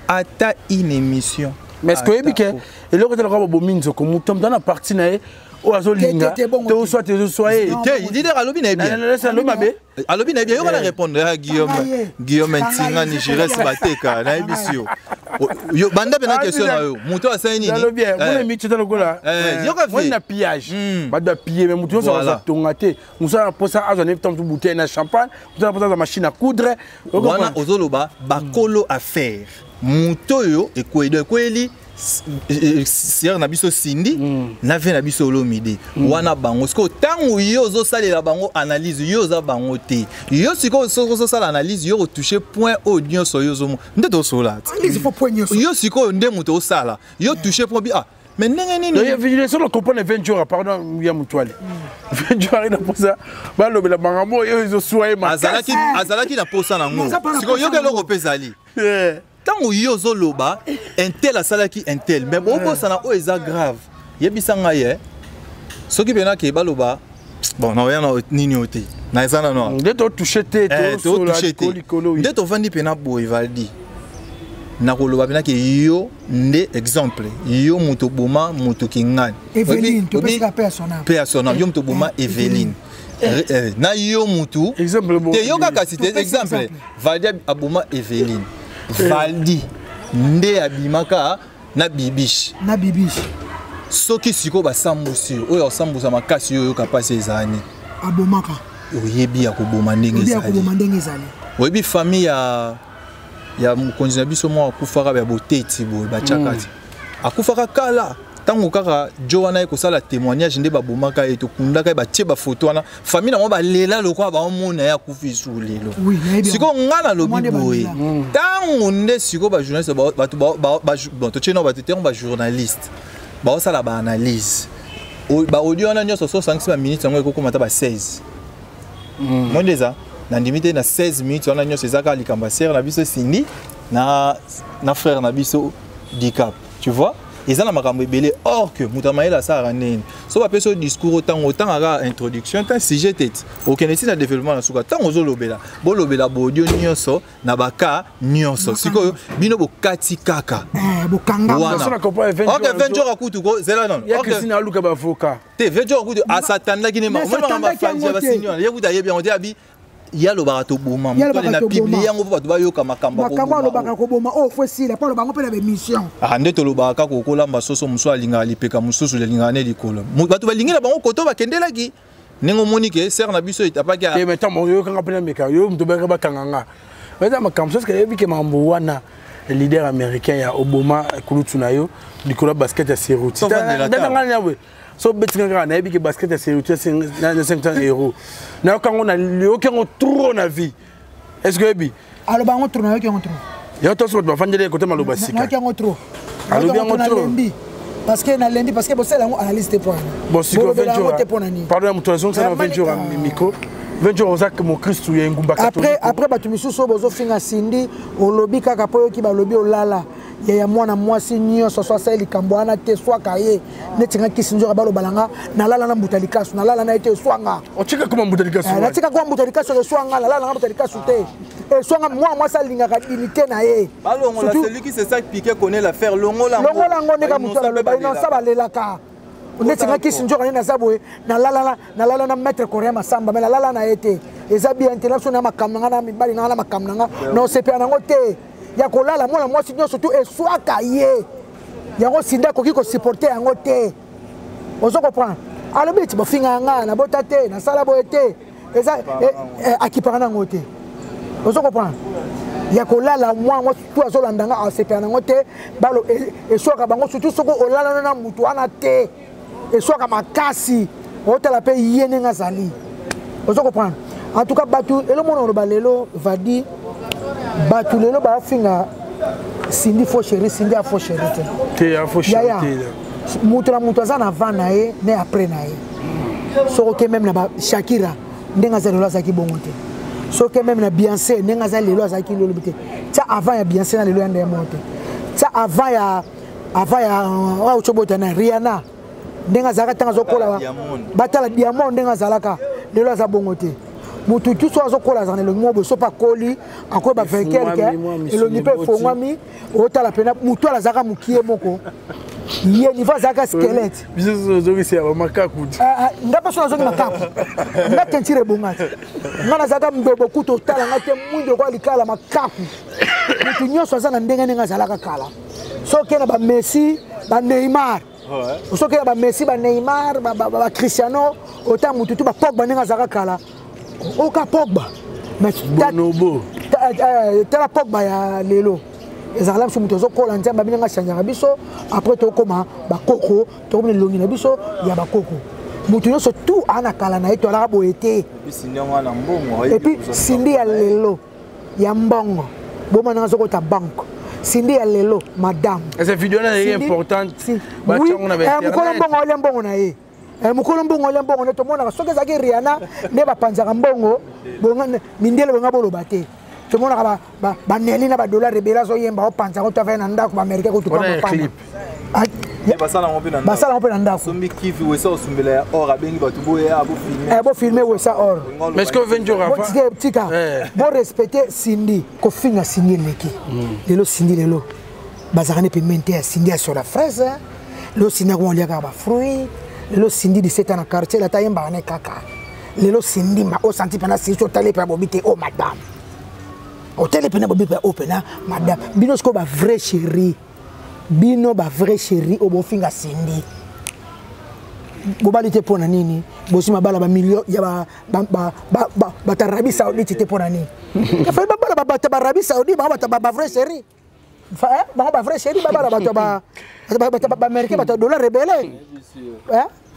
Ata une émission. Mais est ce que oyebi ke eloko etalaka babomi nzoko, moto moto na parti na ye oyo azolinga te, soit ezoswa ye? Te, leader alobi na ye bien. Alobi mabe. Alobi na ye bien, yoka na répondre ya Guillaume. Guillaume Ntinga Nigires bateka, nayebisi yo. Yo banda mpe na question na yo, moto asali nini? Alobi mona miti eza lokola yoka. Na pillage, bato bapille, mais moto nyonso azwa tonga te. Mosu aza mposa azwa nde ntango bouteille na champagne, mosu aza mposa azwa machine à coudre. Wana ozoloba bakolo affaire, moto oyo ekweli ekweli sœur na biso Sindi na vie na biso Olomide wana bango. Sikoyo ntango yo ozosalela bango analyse, yo oza bango te. Yo sikoyo soki ozosala analyse, yo kotouche point oyo nyonso yo ozomo nde tosola te. Yo sikoyo nde moto osala, yo touche point bi ah, mais ndenge nini? Soki comprendre 20 jours, pardon, ya motu ale 20 jours aye na mposa balobela makambo oyo ezoswa ye. Azalaki na posa nango. Sikoyo yoka eloko mpe ezali ntango yo ozoloba intel asalaki intel, mais bobosana oyo eza grave. Yebisa ngai ye soki mpena ke baloba bon, naoya na nini oyo te, na eza nano. Nde totouche te. Totouche te. Nde tovandi mpena boye, Valdi, nakoloba mpena ke yo nde exemple, yo moto oboma moto kingani Mpe ya sonam, yo moto oboma Eveline na yo mutu te. Yoka kasi te, exemple Valdi aboma Eveline, Valdi nde abimaka na Bibiche. Na Bibiche. Soki sikoyo basambusi yo, oyo asambusa makasi, oyo oyoka mpasi ezala nini? Abomaka. Oyebi ya koboma ndenge ezali. Oyebi famille ya mokonzi na biso moko akufaka ya boteti boye, batiaka ti akufaka kala. Ntango kaka jo wana ye kosala témoignage nde babomaka ye, tokundaka ye, batie bafoto wana, famille nango balela lokola baomona ye akufi su lelo. Sikoyo nga nalobi boye, ntango nde sikoyo bajournaliste, bato bon, totie nao bato ntango bajournaliste baosala baanalyse, baaudio wana nyonso so osangisi baminute yango ekokoma ata ba 16 mo nde eza. Nandimi te na 16 minutes wana nyonso eza kaka likambo ya sœur na biso Cindy na frère na biso Dicap. Tu vois, eza na makambo ebele. Or que moto ya mayele asalaka ndeni? So bapesi yo discours, otango otangaka introduction te, sujet te, okende ti na développement na suka. Ntango ozolobela, bolobela baaudio nyonso na baka nyonso. Sikoyo bino bokati kaka wana. Ok, 20 jours akutu ko zela nono. Aluka bavoka. Te, 20 jours akutu asatandaki ne makambo ya basini wana. Ye kutu ayebi yango te, abi ye alobaka toboma moto na publie yango mpo bato bayoka makambo. Makambo alobaka koboma oyo fo esila, mpo aloba yango mpe na bémission. Ah, nde tolobaka kaka okolamba soso, mosusu alingaka lipeka, mosusu alingaka ne likolo. Bato balingi na bango koto bakendelaki. Ndenge omoni ke sœur na biso etapaki te, mais ntango oyokanga mpe na meka yo moto bayaka bakanga nga, eza makambo soki ayebi ke makambo wana leader américain ya Obama kulutu na yo likolo ya basket ya Seruti nanga na so obetinga kaka, nayebi ke basket ya Seruti na 500 euro, nayoka yango, nayoki yango trop na vie. Est ce que oyebi? Aloba yango trop, nayoki yango trop. Yo toso bato bafandeli kote maloba sika. Nayoki yango trop. Alobi yango trop. Nalembi parce que nalembi, parce que bosala yango analyse te mpo Bon, sikoyo yango te mpo na nini? Pardon ya moto azongisana 20 jours micro, 20 jours oza mokristu ya engumba. Après bato misusu oyo bozofinga Cindy, olobi kaka mpo oyoki balobi olala ya mwana mwasi nyonso so asali likambo wana te, swaka ye neti nga kisi nzoka balobala nga nalala na mbuta likasu, nalala na ye te, eswanga. Otika koma mbuta likasu? Natika koma mbuta likasu, eswanga, nalala nanga mbuta likasu te, eswanga. Mwana mwasi alingaka dignité na ye. Balongola celui qui se sent piqué connaît l'affaire, longola. Longola yango ndeka moto aloba inonsa balelaka neti nga kisi nzoka nde naza boye, nalala na maître coréen Masamba, mais nalala na ye te, eza bien te. Na biso na makambo na nga na mibali na nga na makambo na nga na osepela nango te ya kolala mwana mwasi nyonso tu, eswaka ye yango. Cindy akoki kosupporter yango te, ozo comprendre? Alobi eti bofinga nga nabota te, nasala boye te, eza akipaka nango te, ozo comprendre? Ya kolala mwana mwasi tu azolanda nga asepela nango te, balo eswaka bango, surtout soki olalana na motu wana te, eswaka makasi. Otala mpe ye ndenge azali, ozo comprendre? En tout cas bato elomona oloba lelo vadi, bato lelo baofinga Cindy faux chéri. Cindy a faux chéri te. Te ya faux chéri te. Moto na moto aza na avant na ye ne après na ye. Soki oke même na ba Shakira, ndenge aza lelo azalaki bongo te. Soki même na Beyoncé, ndenge aza lelo azalaki lolobi te. Tia avant ya Beyoncé na lelo ya ndenge moko te. Tia avant ya oyo tobota na Rihanna, ndenge azalaka ntango azokola, batala Diamond ndenge azalaka lelo, aza bongo te. Motu tu so azokola azala na elongi moko boye, so mpe akoli akoyeba vainqueur ke elongi mpe efongwami. Otala mpena motu ala azalaka mokie moko, ye niveau azalaka squelette. Nga mpe so nazongi makaku, nga tentire ebonga te, nga nazalaka mbebo kutu, otala nga te, mwindo lokola likala makaku. Motu nyonso aza na ndenge ndenge azalaka kala. Soki na baMessi, baNeymar, soki na baMessi, baNeymar, baCristiano, ota motu tu baPogba ndenge azalaka kala, oka Pogba. Bonobo. Tala Pogba ya lelo ezalaka biso moto azokola. Nzambe abinanga achangeaka biso, après tokóma bakoko, tokomi na elongi na biso ya bakoko. Moto nyonso tu aa na kala na ye, to alaka boye te. Et puis Cindy ya lelo ya mbongo boma nanga azokota banque, Cindy ya lelo madame. Eza video na ye importante. Mokolo mbongo olia mbongo na ye, mokolo mbongo olia mbongo nde tomonaka. Soki ezalaki Rihanna nde bapanzaka mbongo mindele bonga boloba te. Tomonaka baneli na badollar ebele, azoyemba, opanzaka to avai na ndako baaméricain kutu. Basala yango mpe na ndako. Sombi kivi wesa osombela ya or, abengi bato boya bofilme. Bofilme wesa or. Mais est-ce que 20 jours avant Tika, borespecte Cindy. Kofinga Cindy eleki lelo. Cindy lelo bazalaka ne pembeni te ya Cindy ya sur la fraise. Lelo Cindy akoma oliaka bafruit. Lelo Cindy 17 ans na quartier lata ayembaka ne kaka. Lelo Cindy ma osanti mpena Cindy, otali mpe bobi te o madame, otali mpena bobi mpe o mpena madame. Bino sikoyo bavrai chéri, bino bavrai chéri oyo bofinga Cindy bobali te mpo na nini? Bozwi mabala bamilio ya bato Arabie Saoudite te mpo na nini? Efali babala bato ya Arabie Saoudite, bango bato bavrai chéri, bango bavrai chéri, babala bato baaméricain, bato ya dollar ebele.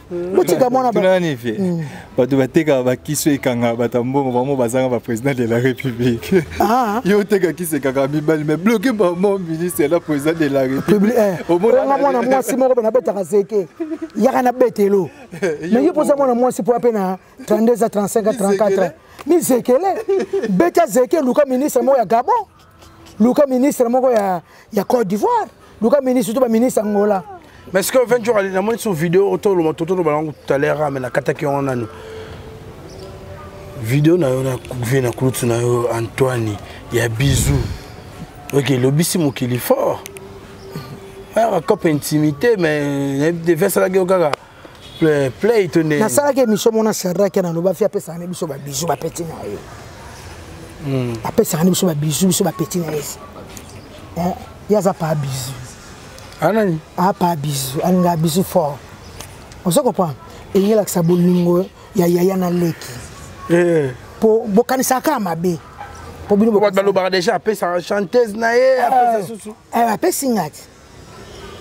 Botika mwana. Tunani vie, bato batekaka bakiso ekangaka bato ya mbongo, bango bazanga baprésident de la République. Yo oteka kisi ekangaka mibali, mais bloqué bango ministre na président de la République. Onga mwana mwasi moko mpe nabetaka zeke yaka na betelo, mais yo mpoza mwana mwasi mpo ape na 32 a 35 a 34 mizekele beta zeke. Luka ministre moko ya Gabon, luka ministre moko ya Côte d'Ivoire, luka ministre to baministre Angola. Mais est-ce que 20 jours namoni sur vidéo otoloba, totoloba yango tout à l'heure, mais nakataki yango nanu, vidéo na yo na vie na kulutu na yo Antoine ya bisou, ok, elobisi mokili fort, ayaka cope intimité, mais devi asalaki yo kaka play to nde. Nasalaki émission mona Shadraki, naloba fi apesaka ne biso babisou, bapeti na ye, apesaka ne biso babisou, biso bapeti na ye. Ye aza pa bisou. Anani? Apa bisou, alingaka bisou fort, ozo comprendre? Elingi elakisa bolingo. ya yaya na leki po bokanisaka kaka mabe po bino bato balobaka déjà apesaka chanteuse na ye apesa susu. Apesi nga te,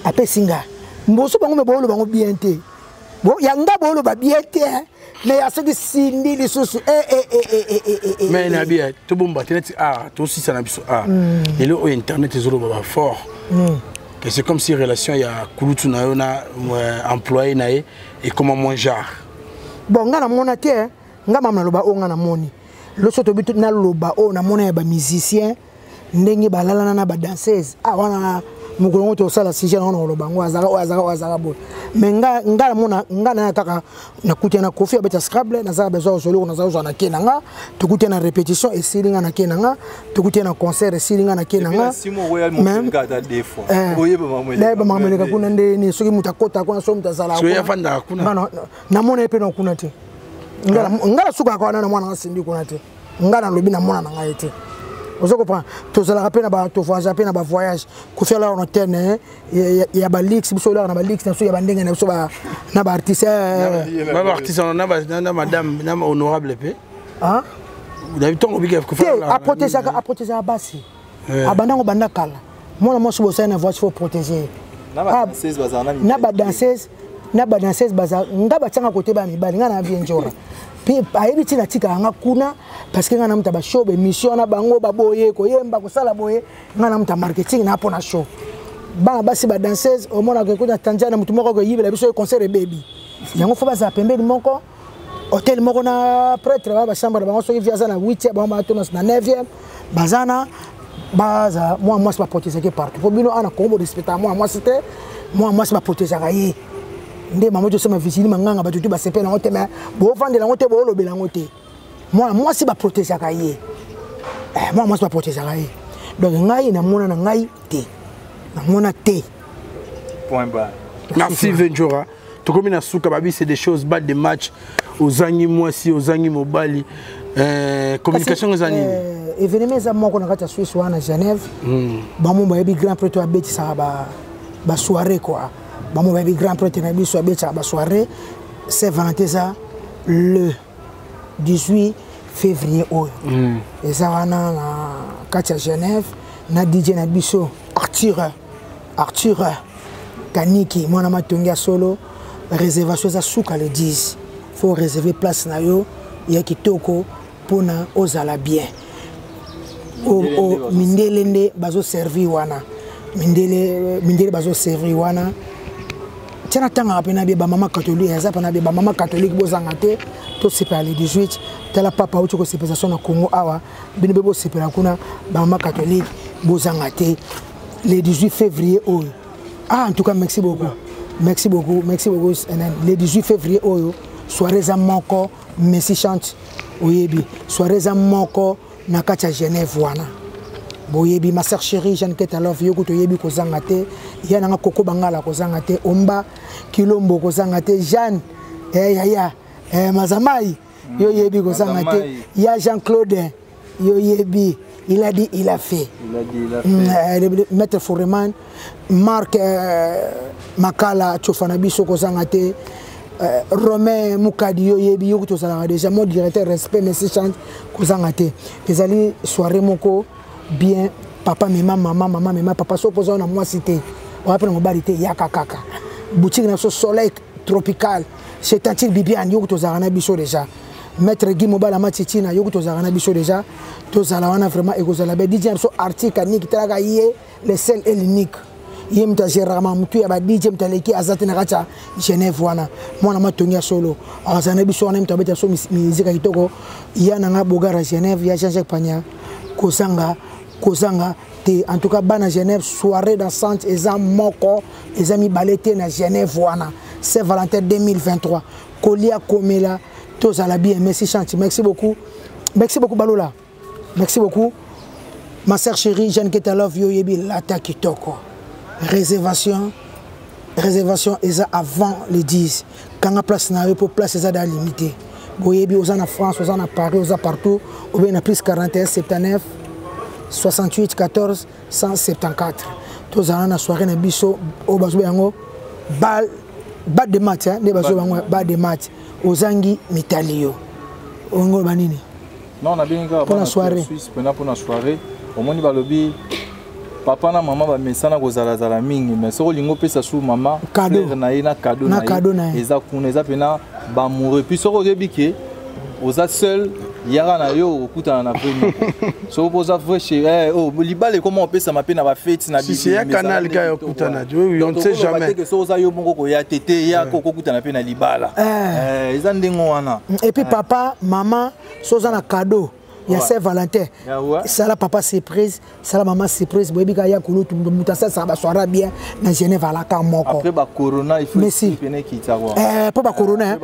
apesi nga mboso bango me booloba yango bien te. Bon, ya nga booloba bien te, mais ya soki Cindy lisusu. Mais na bien tobomba te neti art tosisa na biso art lelo oyo internet ezoloba bafort que c'est comme si relation ya kulutu na yo na employé na ye ekoma moins genre. Bon, nga namona te, nga mama naloba oyo nga namoni loso tobi naloba oyo namona ya bamusicien ndenge balalana na badanseuse. Ah, wana mokolo ngo tosala sujet nango na koloba yango, azalaka oyo, azalaka oyo, azalaka boye. Mais nga nga namona nga naya kaka nakuti na Kofi abeta scrable, nazalaka besoin kozwa eloko, naza kozwa na ke na nga, tokuti na répétition esili, nga na ke na nga, tokuti na concert esili, nga na ke na nga. Nayeba makambo eleka kuna nde nini, soki moto akota kuna, soki moto azalaka kuna. Namona ye mpe na kuna te. Nga nasukaka wana na mwana nga Cindy kuna te. Nga nalobi na mwana na ngai te, ozo comprendre. Tozalaka mpe na tovoyage mpe na bavoyage. Kofi alaka na hotel na ye ya balix, biso olaka na balix na biso ya bandenge na biso na baartiste. Na baartiste na madame na honorable mpe ntango. Te, aprotégeaka, aprotégeaka basi. Abandango banda kala. Mwana mwasi bosali na voiture, faut protéger. Na badanseuse, na badanseuse baza nga batianga kote baya mibali. Nga na vie njora mpe ayebi ntina atikaka nga kuna parce que nga na muta bashow, baémission na bango, baboye koyemba kosala boye. Nga na muta marketing na mpo na show bana basi badanseuse. Omonaka ekuta Tanzania, motu moko akoyibela biso concert ebebi. Yango fo bazala pembeni moko, hotel moko na prêtre ba bachambre na bango. Soki vi aza na 8e, bango batona na 9e, baza na baza mwa mwasi baprotégeaki partout. Mpo bino ana Kongo borespectaka mwa mwasi te. Mwa mwasi baprotégeaka ye nde mama tosema visili manganga, bato tu basepela yango te, mais boovandela yango te, boolobela yango te. Mwana mwasi baprotégeaka ye, mwana mwasi baprotégeaka ye. Donc ngai namona na ngai te, namona te. Point barre. Merci Venjora. Tokomi na suka. Babi, c'est des choses bas de match, ozangi mwasi, ozangi mobali, communication eza nini? Événement eza moko na kati ya Suisse wana, Genève. Bango bayebi grand prêtre abetisaka basoirée quoi. Bango bayebi grand prêtre na biso abetisaka basoirée. Saint Valentin eza le 18 février oyo. Eza wana na kati ya Genève na DJ na biso Arthur, Arthur Kaniki, mwana matongi ya solo. Réservation eza suka le 10. Faut réserver place na yo ya kitoko mpona ozala bien. Mindele nde bazoservir wana, mindele, mindele bazoservir wana. Tia natangaka mpe na bie bamama catholique, eza mpe na bie bamama catholique, bozanga te, tosepela le 18. Tala papa auti kosepela so na Congo awa, bino mpe bosepela kuna. Bamama catholique, bozanga te le 18 février oyo. Ah, en tout cas merci beaucoup, merci beaucoup, merci beaucoup. Le 18 février oyo, soirée eza moko. Messi chante, oyebi, soirée eza moko na kati ya Genève wana. Boyebi ma sœur chérie Jeanne Ketalov, yo kutu oyebi, kozanga te. Ya nanga Koko Bangala, kozanga te. Omba Kilombo, kozanga te. Jeanne, yaya Mazamai, yo yebi, kozanga te. Ya Jean Claude, yo yebi, il a dit, il a fait. Il a dit, il a fait. Maître Foreman Marc, Makala Tshofana biso, kozanga te. Romain Mukadi, yo yebi, yo tozalaka déjà mon directeur, respect. Merci chante, kozanga te. Ezali soirée moko bien. Papa mema mama, mama mema papa. So poza na mwasi te, oya mpe na mobali te, yaka kaka boutique na biso Soleil Tropical chez tantine Bibiane. Yo tozalaka na biso déjà. Maître Guy Mobala Matitina, yo tozalaka na biso déjà. Tozala wana vraiment, ekozala be. DJ na biso Artik Anik, talaka ye, le seul et l'unique. Ye moto agéraka motu ya ba DJ, moto aleki aza te na kati ya Genève wana. Mwana matongi ya solo azala na biso wana, moto abeta biso mizika kitoko. Ya nanga Bogara Genève, ya Jean-Jacques Pagna, kozanga, kozanga te. En tout cas bana Genève, soirée dansante eza moko, eza mibale te na Genève wana. Saint Valentin 2023, kolia, komela, tozala bien. Merci chanti, merci beaucoup, merci beaucoup Balola, merci beaucoup ma sœur chérie Jeanne Ketalov. Yo yebi, lata kitoko. Réservation, réservation eza avant le 10. Kanga place na yo po place eza da limité. Boyebi, oza na France, oza na Paris, oza partout, obe na plus 41 79 68 14 174. Tozala na soirée na biso oyo bazoba yango bal Bad de match nde bazo bango bad de match ozangi mitali yo olingi oloba nini? Non, nabengi kaka mpona soirée. Suisse mpena mpona soirée. Omoni balobi papa na mama bamesana kozalazala mingi, mais soki olingi opesa su mama cadeau na ye na cadeau na ye eza kuna, eza mpena bamoureux. Puis soki oyebi ke oza seul, yaka na yo okokutana na vrai moko. Soki mpo oza vrai chéri, oh, libala ekoma opesama mpe na bafeti na si ya canal ka okutana, oui, on ne sait jamais. Soki oza yo moko koya te te, yaka okokutana mpe na libala, eza ndenge wana. Et puis papa, mama, so oza na cadeau ya Saint Valentin, sala papa surprise, sala mama surprise. Boyebi kaka ya kulutu, moto asalisaka basoirée bien na Genève alaka moko. Après bacorona, il faut Messi pene ekita quoi. Mpo bacorona,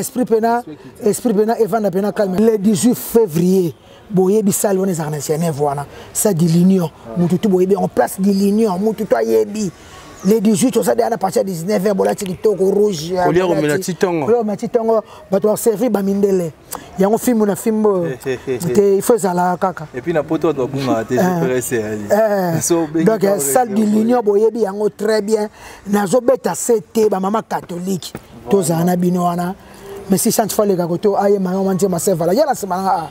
esprit pena, esprit pena evanda pena calme. Le 18 février, boyebi sale wana ezalaka na Genève wana, salle de l'Union. Motu tu boyebi yango, place de l'Union, motu to ayebi. Le 18 oza deya na partir ya 19 heures, bolati kitoko rouge. Kolia, komela ti ntongo. Kolia, komela ti ntongo. Bato baservi bamindele yango fimbu na fimbu te, il faut ezalaka kaka. Et puis na poto bato babungaka te, GPS eyali. Donc salle de l'Union, boyebi yango très bien. Nazobeta se te, bamama catholique tozala na bino wana. Mais si chante fo aleka koto ayema yango mantie masevala ya na nsima nanga,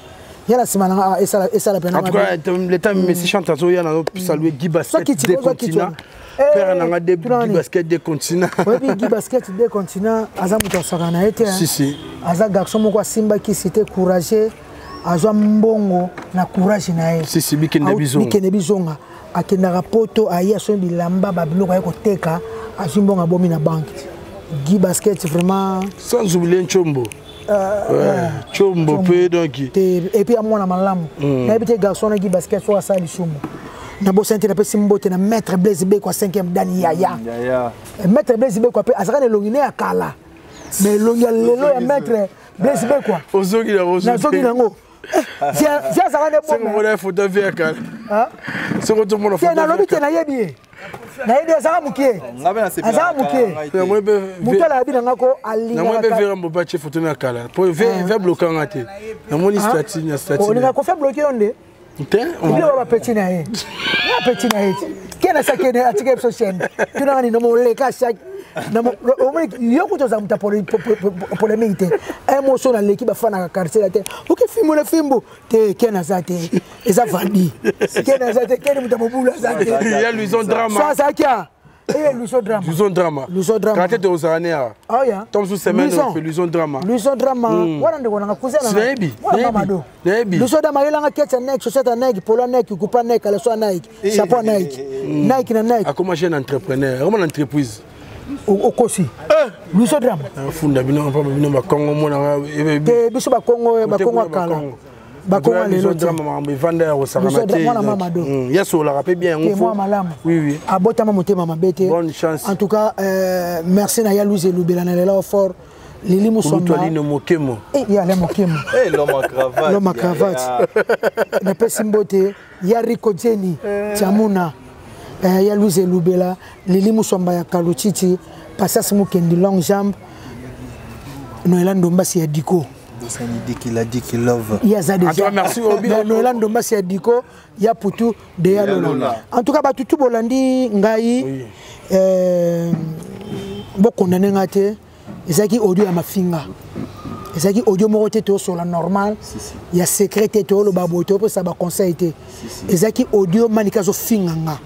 ya na nsima nanga esala pena. En tout cas, l'état Messi chante azoya na saluer Guy Basket des continents, père nanga de Guy Basket des continents. Oyebi Guy Basket des continents aza moto asaka na ye te. Si si. Aza garçon moko asimbaki cité courageux, azwa mbongo na courage na ye. Si si, bikende bizonga. Bikende bizonga, akendaka poto, aye asombi bilamba, babiloko, aye koteka, azwi mbongo, abomi na banque. Guy Basket vraiment. Sans oublier Nchombo. Chombo mpe donc. Et puis amwana malamu. Nayebi te garçon na Guy Basket so asala lisumu. Nabosani te, napesi mbote na maître Blaise Bekwa, 5e dani yaya. Maître Blaise Bekwa mpe azalaka na elongi ne ya kala, mais elongi ya lelo ya maître Blaise Bekwa. Ozongi nango. Nazongi nango. Si azalaka nde bomona photo vie ya kala, soki otomona. Te, nalobi te, nayebi ye, nayebi azalaka mokie, azalaka mokie. Moto alayebi nanga ko. Alingaka mpe vera mbope atie photo na kala po ve blokanga te, namoni statut na statut. Olingaka kofe bloke yo nde te. Obi bapeti na ye, na peti na ye ti ke na saki atika biso chaîne tunanga nini moleka chaque omoni yo kuta ozala moto ya polémique te. Un mot so naleki bafanaka quartier la te, oke fimbu na fimbu te, ke naza te, eza vandi ke naza te, keni moto ya mobulu aza te. Ya Luison Drama. So azalaki a Eh, Luison Drama. Luison Drama. Luison Drama. Kate te ozala ne awa. Oh ya. Tom sous semaine on Luison Drama. Luison Drama. Wana ndeko nanga, cousin nanga. Nayebi. Wana Mamado. Nayebi. Luison Drama yelanga ketcha Nike, chaussette Nike, polo Nike, coupe Nike, caleçon Nike, chapeau Nike. Nike na Nike. Akoma jeune entrepreneur, akoma na entreprise. Okosi. Luison Drama. Funda bino pa bino bakongo mona. Te, biso bakongo, bakongo kala. Bakoma lelo te. Makambo evanda ya kosakana te. Mwana Mamado. Ya solaka mpe bien yango. Mwa malamu. Oui oui. Abotama motema mabe te. Bonne chance. En tout cas, merci na ya Louise Elubela na lela fort. Lili Musomba. Alino Mokemo. Eh, ya le Mokemo. Eh, l'homme à cravate. L'homme à cravate. Napesi mbote ya Rico Jenny Tiamuna. Ya Louise Elubela, Lili Musomba ya Kaluchichi, Passas Mukendi longue jambe. Noël Ndombasi ya Diko. Diki Diki Love. Ye aza déjà. Merci Obi. Noël Ndombasi ya Diko, ya Putu de ya Lola. En tout cas batutu bolandi ngai, bokondane ngai te, ezalaki audio ya mafinga. Ezalaki audio moko te toyosola normal ya secret te, toyoloba boye, toyopesa baconseil te. Ezalaki audio Manike azofinga nga,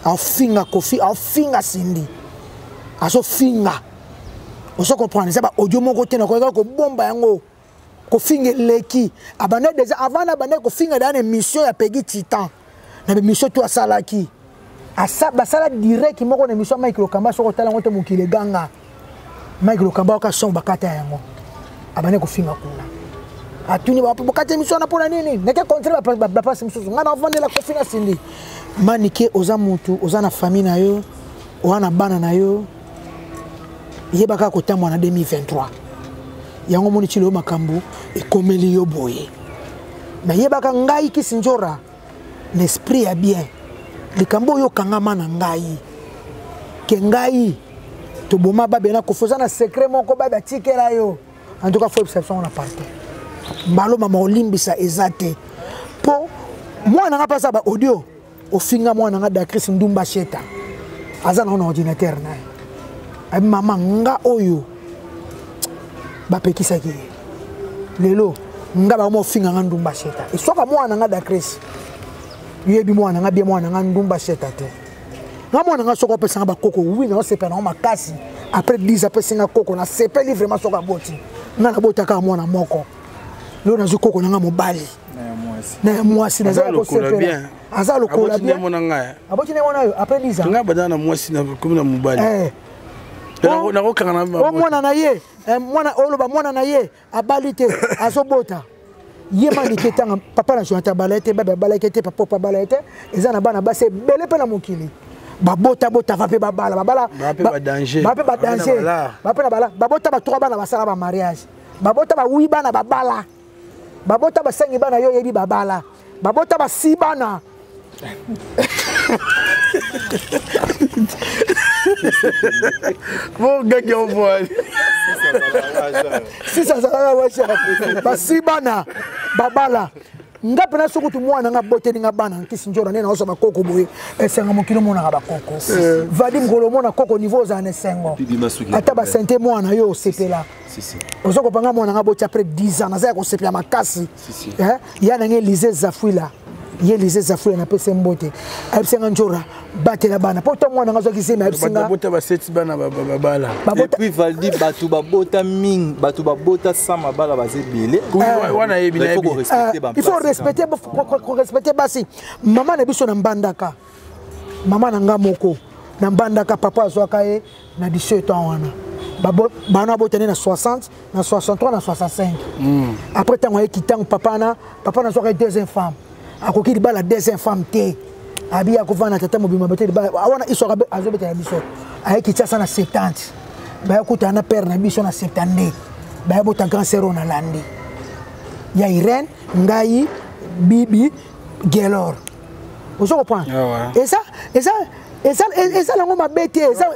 aofinga Kofi, aofinga Cindy, azofinga. Ozo comprendre, eza baaudio moko te nakoyaka kobomba yango. Kofinga eleki, abanda déjà avant na abandaki kofinga deya na émission ya Pegi Titan, na bémission to asalaki, basala direct moko na émission ya Mike Lokamba. Soki otala yango te, mokili eganga Mike Lokamba oka son bakata yango, abandaki kofinga kuna. Atuni bokata émission wana mpona nini? Nake contre baplace mosusu, ngai navandela Kofi na Cindy. Manike, oza mutu, oza na famille na yo, oza na bana na yo, yeba kaka kotambola na 2023 yango. Omoni ti lelo makambo ekomeli yo boye, nayebaka ngai kisi nzora na esprit ya bien. Likambo oyo okangama na ngai ke ngai toboma babe na Kofi, oza na secret moko babe atikela yo. En tout cas faut yebisa biso ngo na parte mbalo mama olimbisa eza te, mpo mwana nga mpe aza ba audio ofinga mwana nga Dacris Ndumba Sheta, aza nango na ordinateur na ye. Abi mama nga oyo bapekisaki ye lelo nga bango mofinga nga ndumba sheta esoka mwana nga dacris yebi mwana nga bien mwana nga ndumba sheta te nga mwana nga soki opesa nga bakoko wi na osepela nango makasi après 10 apesi nga koko nasepeli vraiment soki aboti nga nabotaka mwana moko lelo nazwi koko na nga mobali na ya mwasi naza ya kosepela aza lokola bien aboti nde mwana oyo après 10 ans nga banda na mwasi na komi na mobali eh. nakokanga na mwana na ye eh, mwana oloba mwana na ye abali te azobota ye manike tanga papa na jonathan abala ye te babe abalaki te papa opo abala ye te eza na bana basi ebele mpe na mokili babotabotaka mpe babala babala bape badanger bape na bala babota batroa bana basala bamariage babota bawi bana babala babota basengi bana yo oyebi babala babota basi bana bogaki yango sisi azalaka washa basi bana babala nga mpena soki kutu mwana nga aboteli nga bana nkisi njora nde naozwa bakoko boye esengo mokili omonaka bakoko eh. vadi mokolo omona koko niveau ozala na esengo ata basente mwana yo osepela ozo kopanga mwana nga boti après 10 ans naza ya kosepela makasi eh, ya na nga elise zafuila ye elise zafuila napesi mbote ayebisi nga njora batela bana mpo to mwana nga azwaki zemi ayebisi nga babota baseti bana babala et puis valdi bato babota mingi bato babota sans mabala baza ebele eh. wana yebi il faut respecter respecter basi mama na biso na mbandaka mama na nga moko na mbandaka papa azwaka ye na 17 ans wana bana abotani na 60 na 63 na 65 mm. après ntango ayeki ntango papa na papa nazwaka ye deuxième femme akoki libala deuxième femme te abi akovanda tata mobima bete libala wana histoire azobetela biso aye kinshasa na 70 baya kutana na père na biso na 72 baya bota grand sœur oyo nalandi ya irene ngai bibi gelor ozo comprendre ah eza eza eza eza nango mabe te eza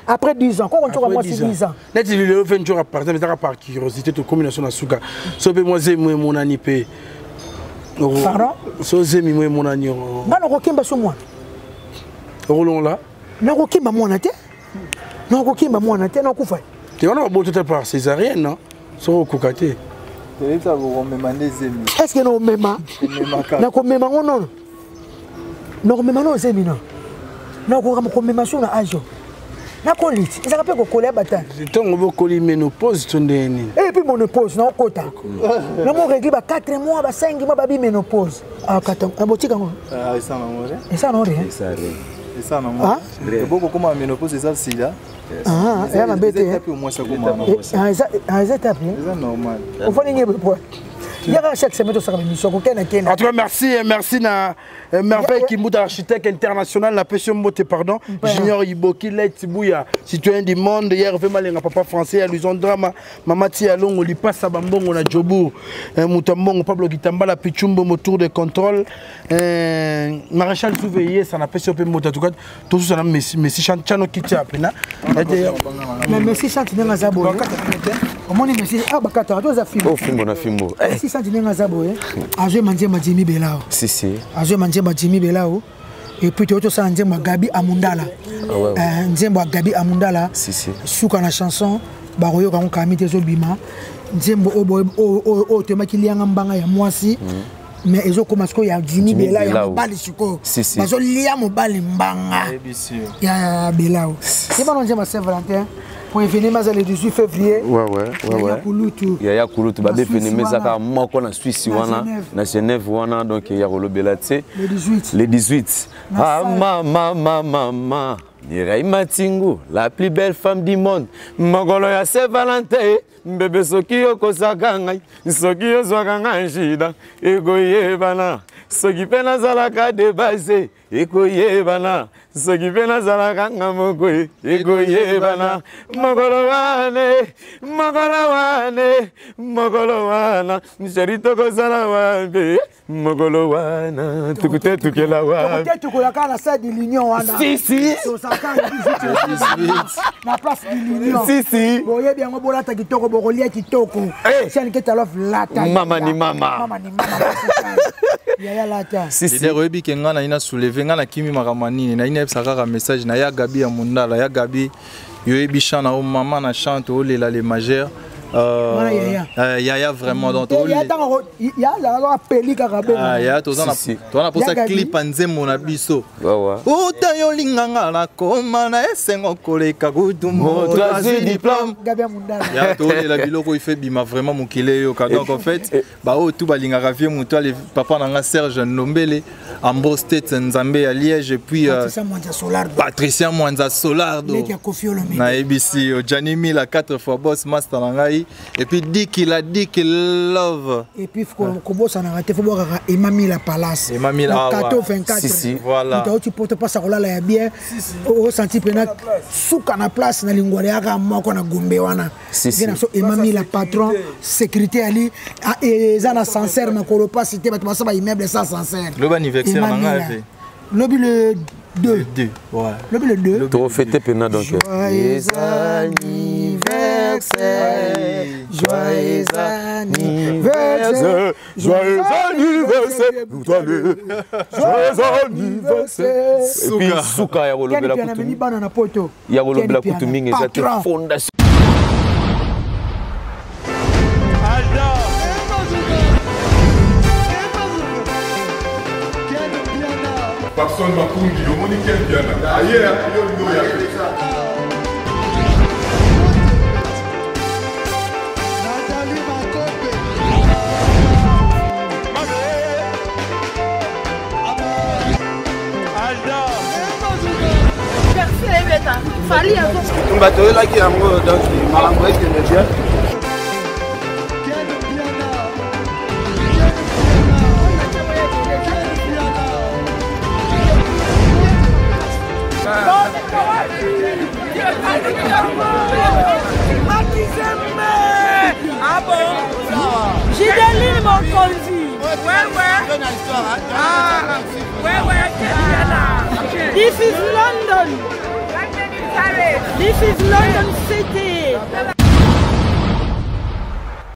après 10 ans koko ncoka mwasi 10 ans neti lelo mpe ncoka par exemple ezaka par curiosité tokomi na so na suka so mpe mwa zemi emonani mpe pardon so zemi mo emonani nga nakokemba so mwana okolongola nakokemba mwana te nakokemba mwana te nakufa te wana babotota par césarienne non soki okoka te est ce que nakomema nakomema ngo nono nakomema no zemi no nakoka komema so na age nakoliti ezalaka mpe kokola ya batani ntango bokoli ménopause to ndenge nini et puis monopause naokota namo régli ba 4 mois ba 5 mois babi ménopause botika ngo esa nango rien esa nango bokokoma ménopause eza sida Ah, eza mabe te eza etape ofandi nge po yaka chaque semaine tosaka émission kokenda kenda en tout cas merci merci na euh, merveille kimbuta architecte international na pesi mbote pardon junior iboki let buya citoyen du monde hier ve malenga papa français ya luison drama mama tia longo lipasa bambongo na jobourg euh, moto mbongo pablo kitambala pichumbo motour de contrôle euh, maréchal souveye ça na pesi yo mpe mbote en tout cas tosusa na messi messi chante chano kiti ya pena mais messi chante ndenge aza boye omoni messi ah bakataka to eza fimbo oh, fimbo na fimbo eh. messi chante ndenge aza boye azwema nzembo jimi belao si si azwema nzembo jimi belao et puis toyo tosala nzembo ya gabi amundala ah, eh, nzembo ya gabi amundala suka na chanson bakoyoka yango kami te ezobima nzembo oyo toyemaki lianga mbanga ya mwasi mm. mais ezokoma sikoyo ya jimi bela ya mobali sikoyo bazolia mobali mbanga ya belao ye bana nzemba saint valentin po evenema eza le 18 février yaya kulutu yaya kulutu babe evenema eza kaka moko na swisse wana na genève wana donc ya kolobela te le 18 le 18 ah mama mama mama Mireille Matingu, la plus belle femme du monde. Mokolo ya Saint Valentin, mbebe soki okosaka ngai soki ozwaka ngai njida ekoyebana soki mpe nazalaka debase ekoyebana soki mpe nazalaka nga moko ekoyebana mokolo wane mokolo wane mokolo wana sheri tokozala wapi mokolo wana tukutetukela wapi tukutetukela kaka na salle de l'union wana si si tozalaka na place de l'union si si boyebi yango bolata kitoko. bokolia kitoko. Sianiketa Love lata. Mama ni mama. Mama ni mama. Yaya lata. Leader oyebi ke ngai nayi na souleve ngai nakimi makambo ya nini nayi nayebisa kaka message na ya Gabi ya Mundala ya Gabi yoyebi chant na yo mama na chant olela le majeur. Yaya. Yaya vraiment donc ya tango ya azalaka apeli kaka benga ya toza na toza na posa clip ya nzembo na biso uta yo linganga na koma na esengo koleka kutu moto azwi diplôme Gabi ya Mundala ya tolela biloko ife bima vraiment mokili eyoka. Donc en fait baoyo tu balingaka vie moto ale papa na nga Serge Ndombele Ambrose Tete Nzambe ya Liège et puis Patricia Mwanza Solardo nayebisi yo Gianni Mila 4 fois boss master na ngai et puis Diki la Diki Love et puis kobosanaka te fo bwakaka Emma Mila Palace Emma Mila Kato 24 si, si. Voilà moto auti poto mpasa kolala ya bien osanti mpena suka na place na lingwala yaka moko na gombe wana Si, na so Emma Mila patron sécurité ali eza na sincère makolo pasi te bato basa ba immeuble sans sincère lobi anniversaire na ngai fe lobi le 2 2 ouais lobi le 2 to fêter pena donc joyeux anniversaire joyeux anniversaire joyeux anniversaire joyeux anniversaire. Et puis suka ya kolobela kutu bana na poto ya kolobela kutu mingi eza te fondation. Papson Makungi, omoni Ken Piana. Aye, yo yo ya. Nathalie Makope. Bato oyelaki yango donc makambo ekende bien. Gideline Mokonzi. Ouais, ouais. Ah, ouais, ouais. This is London. This is London City.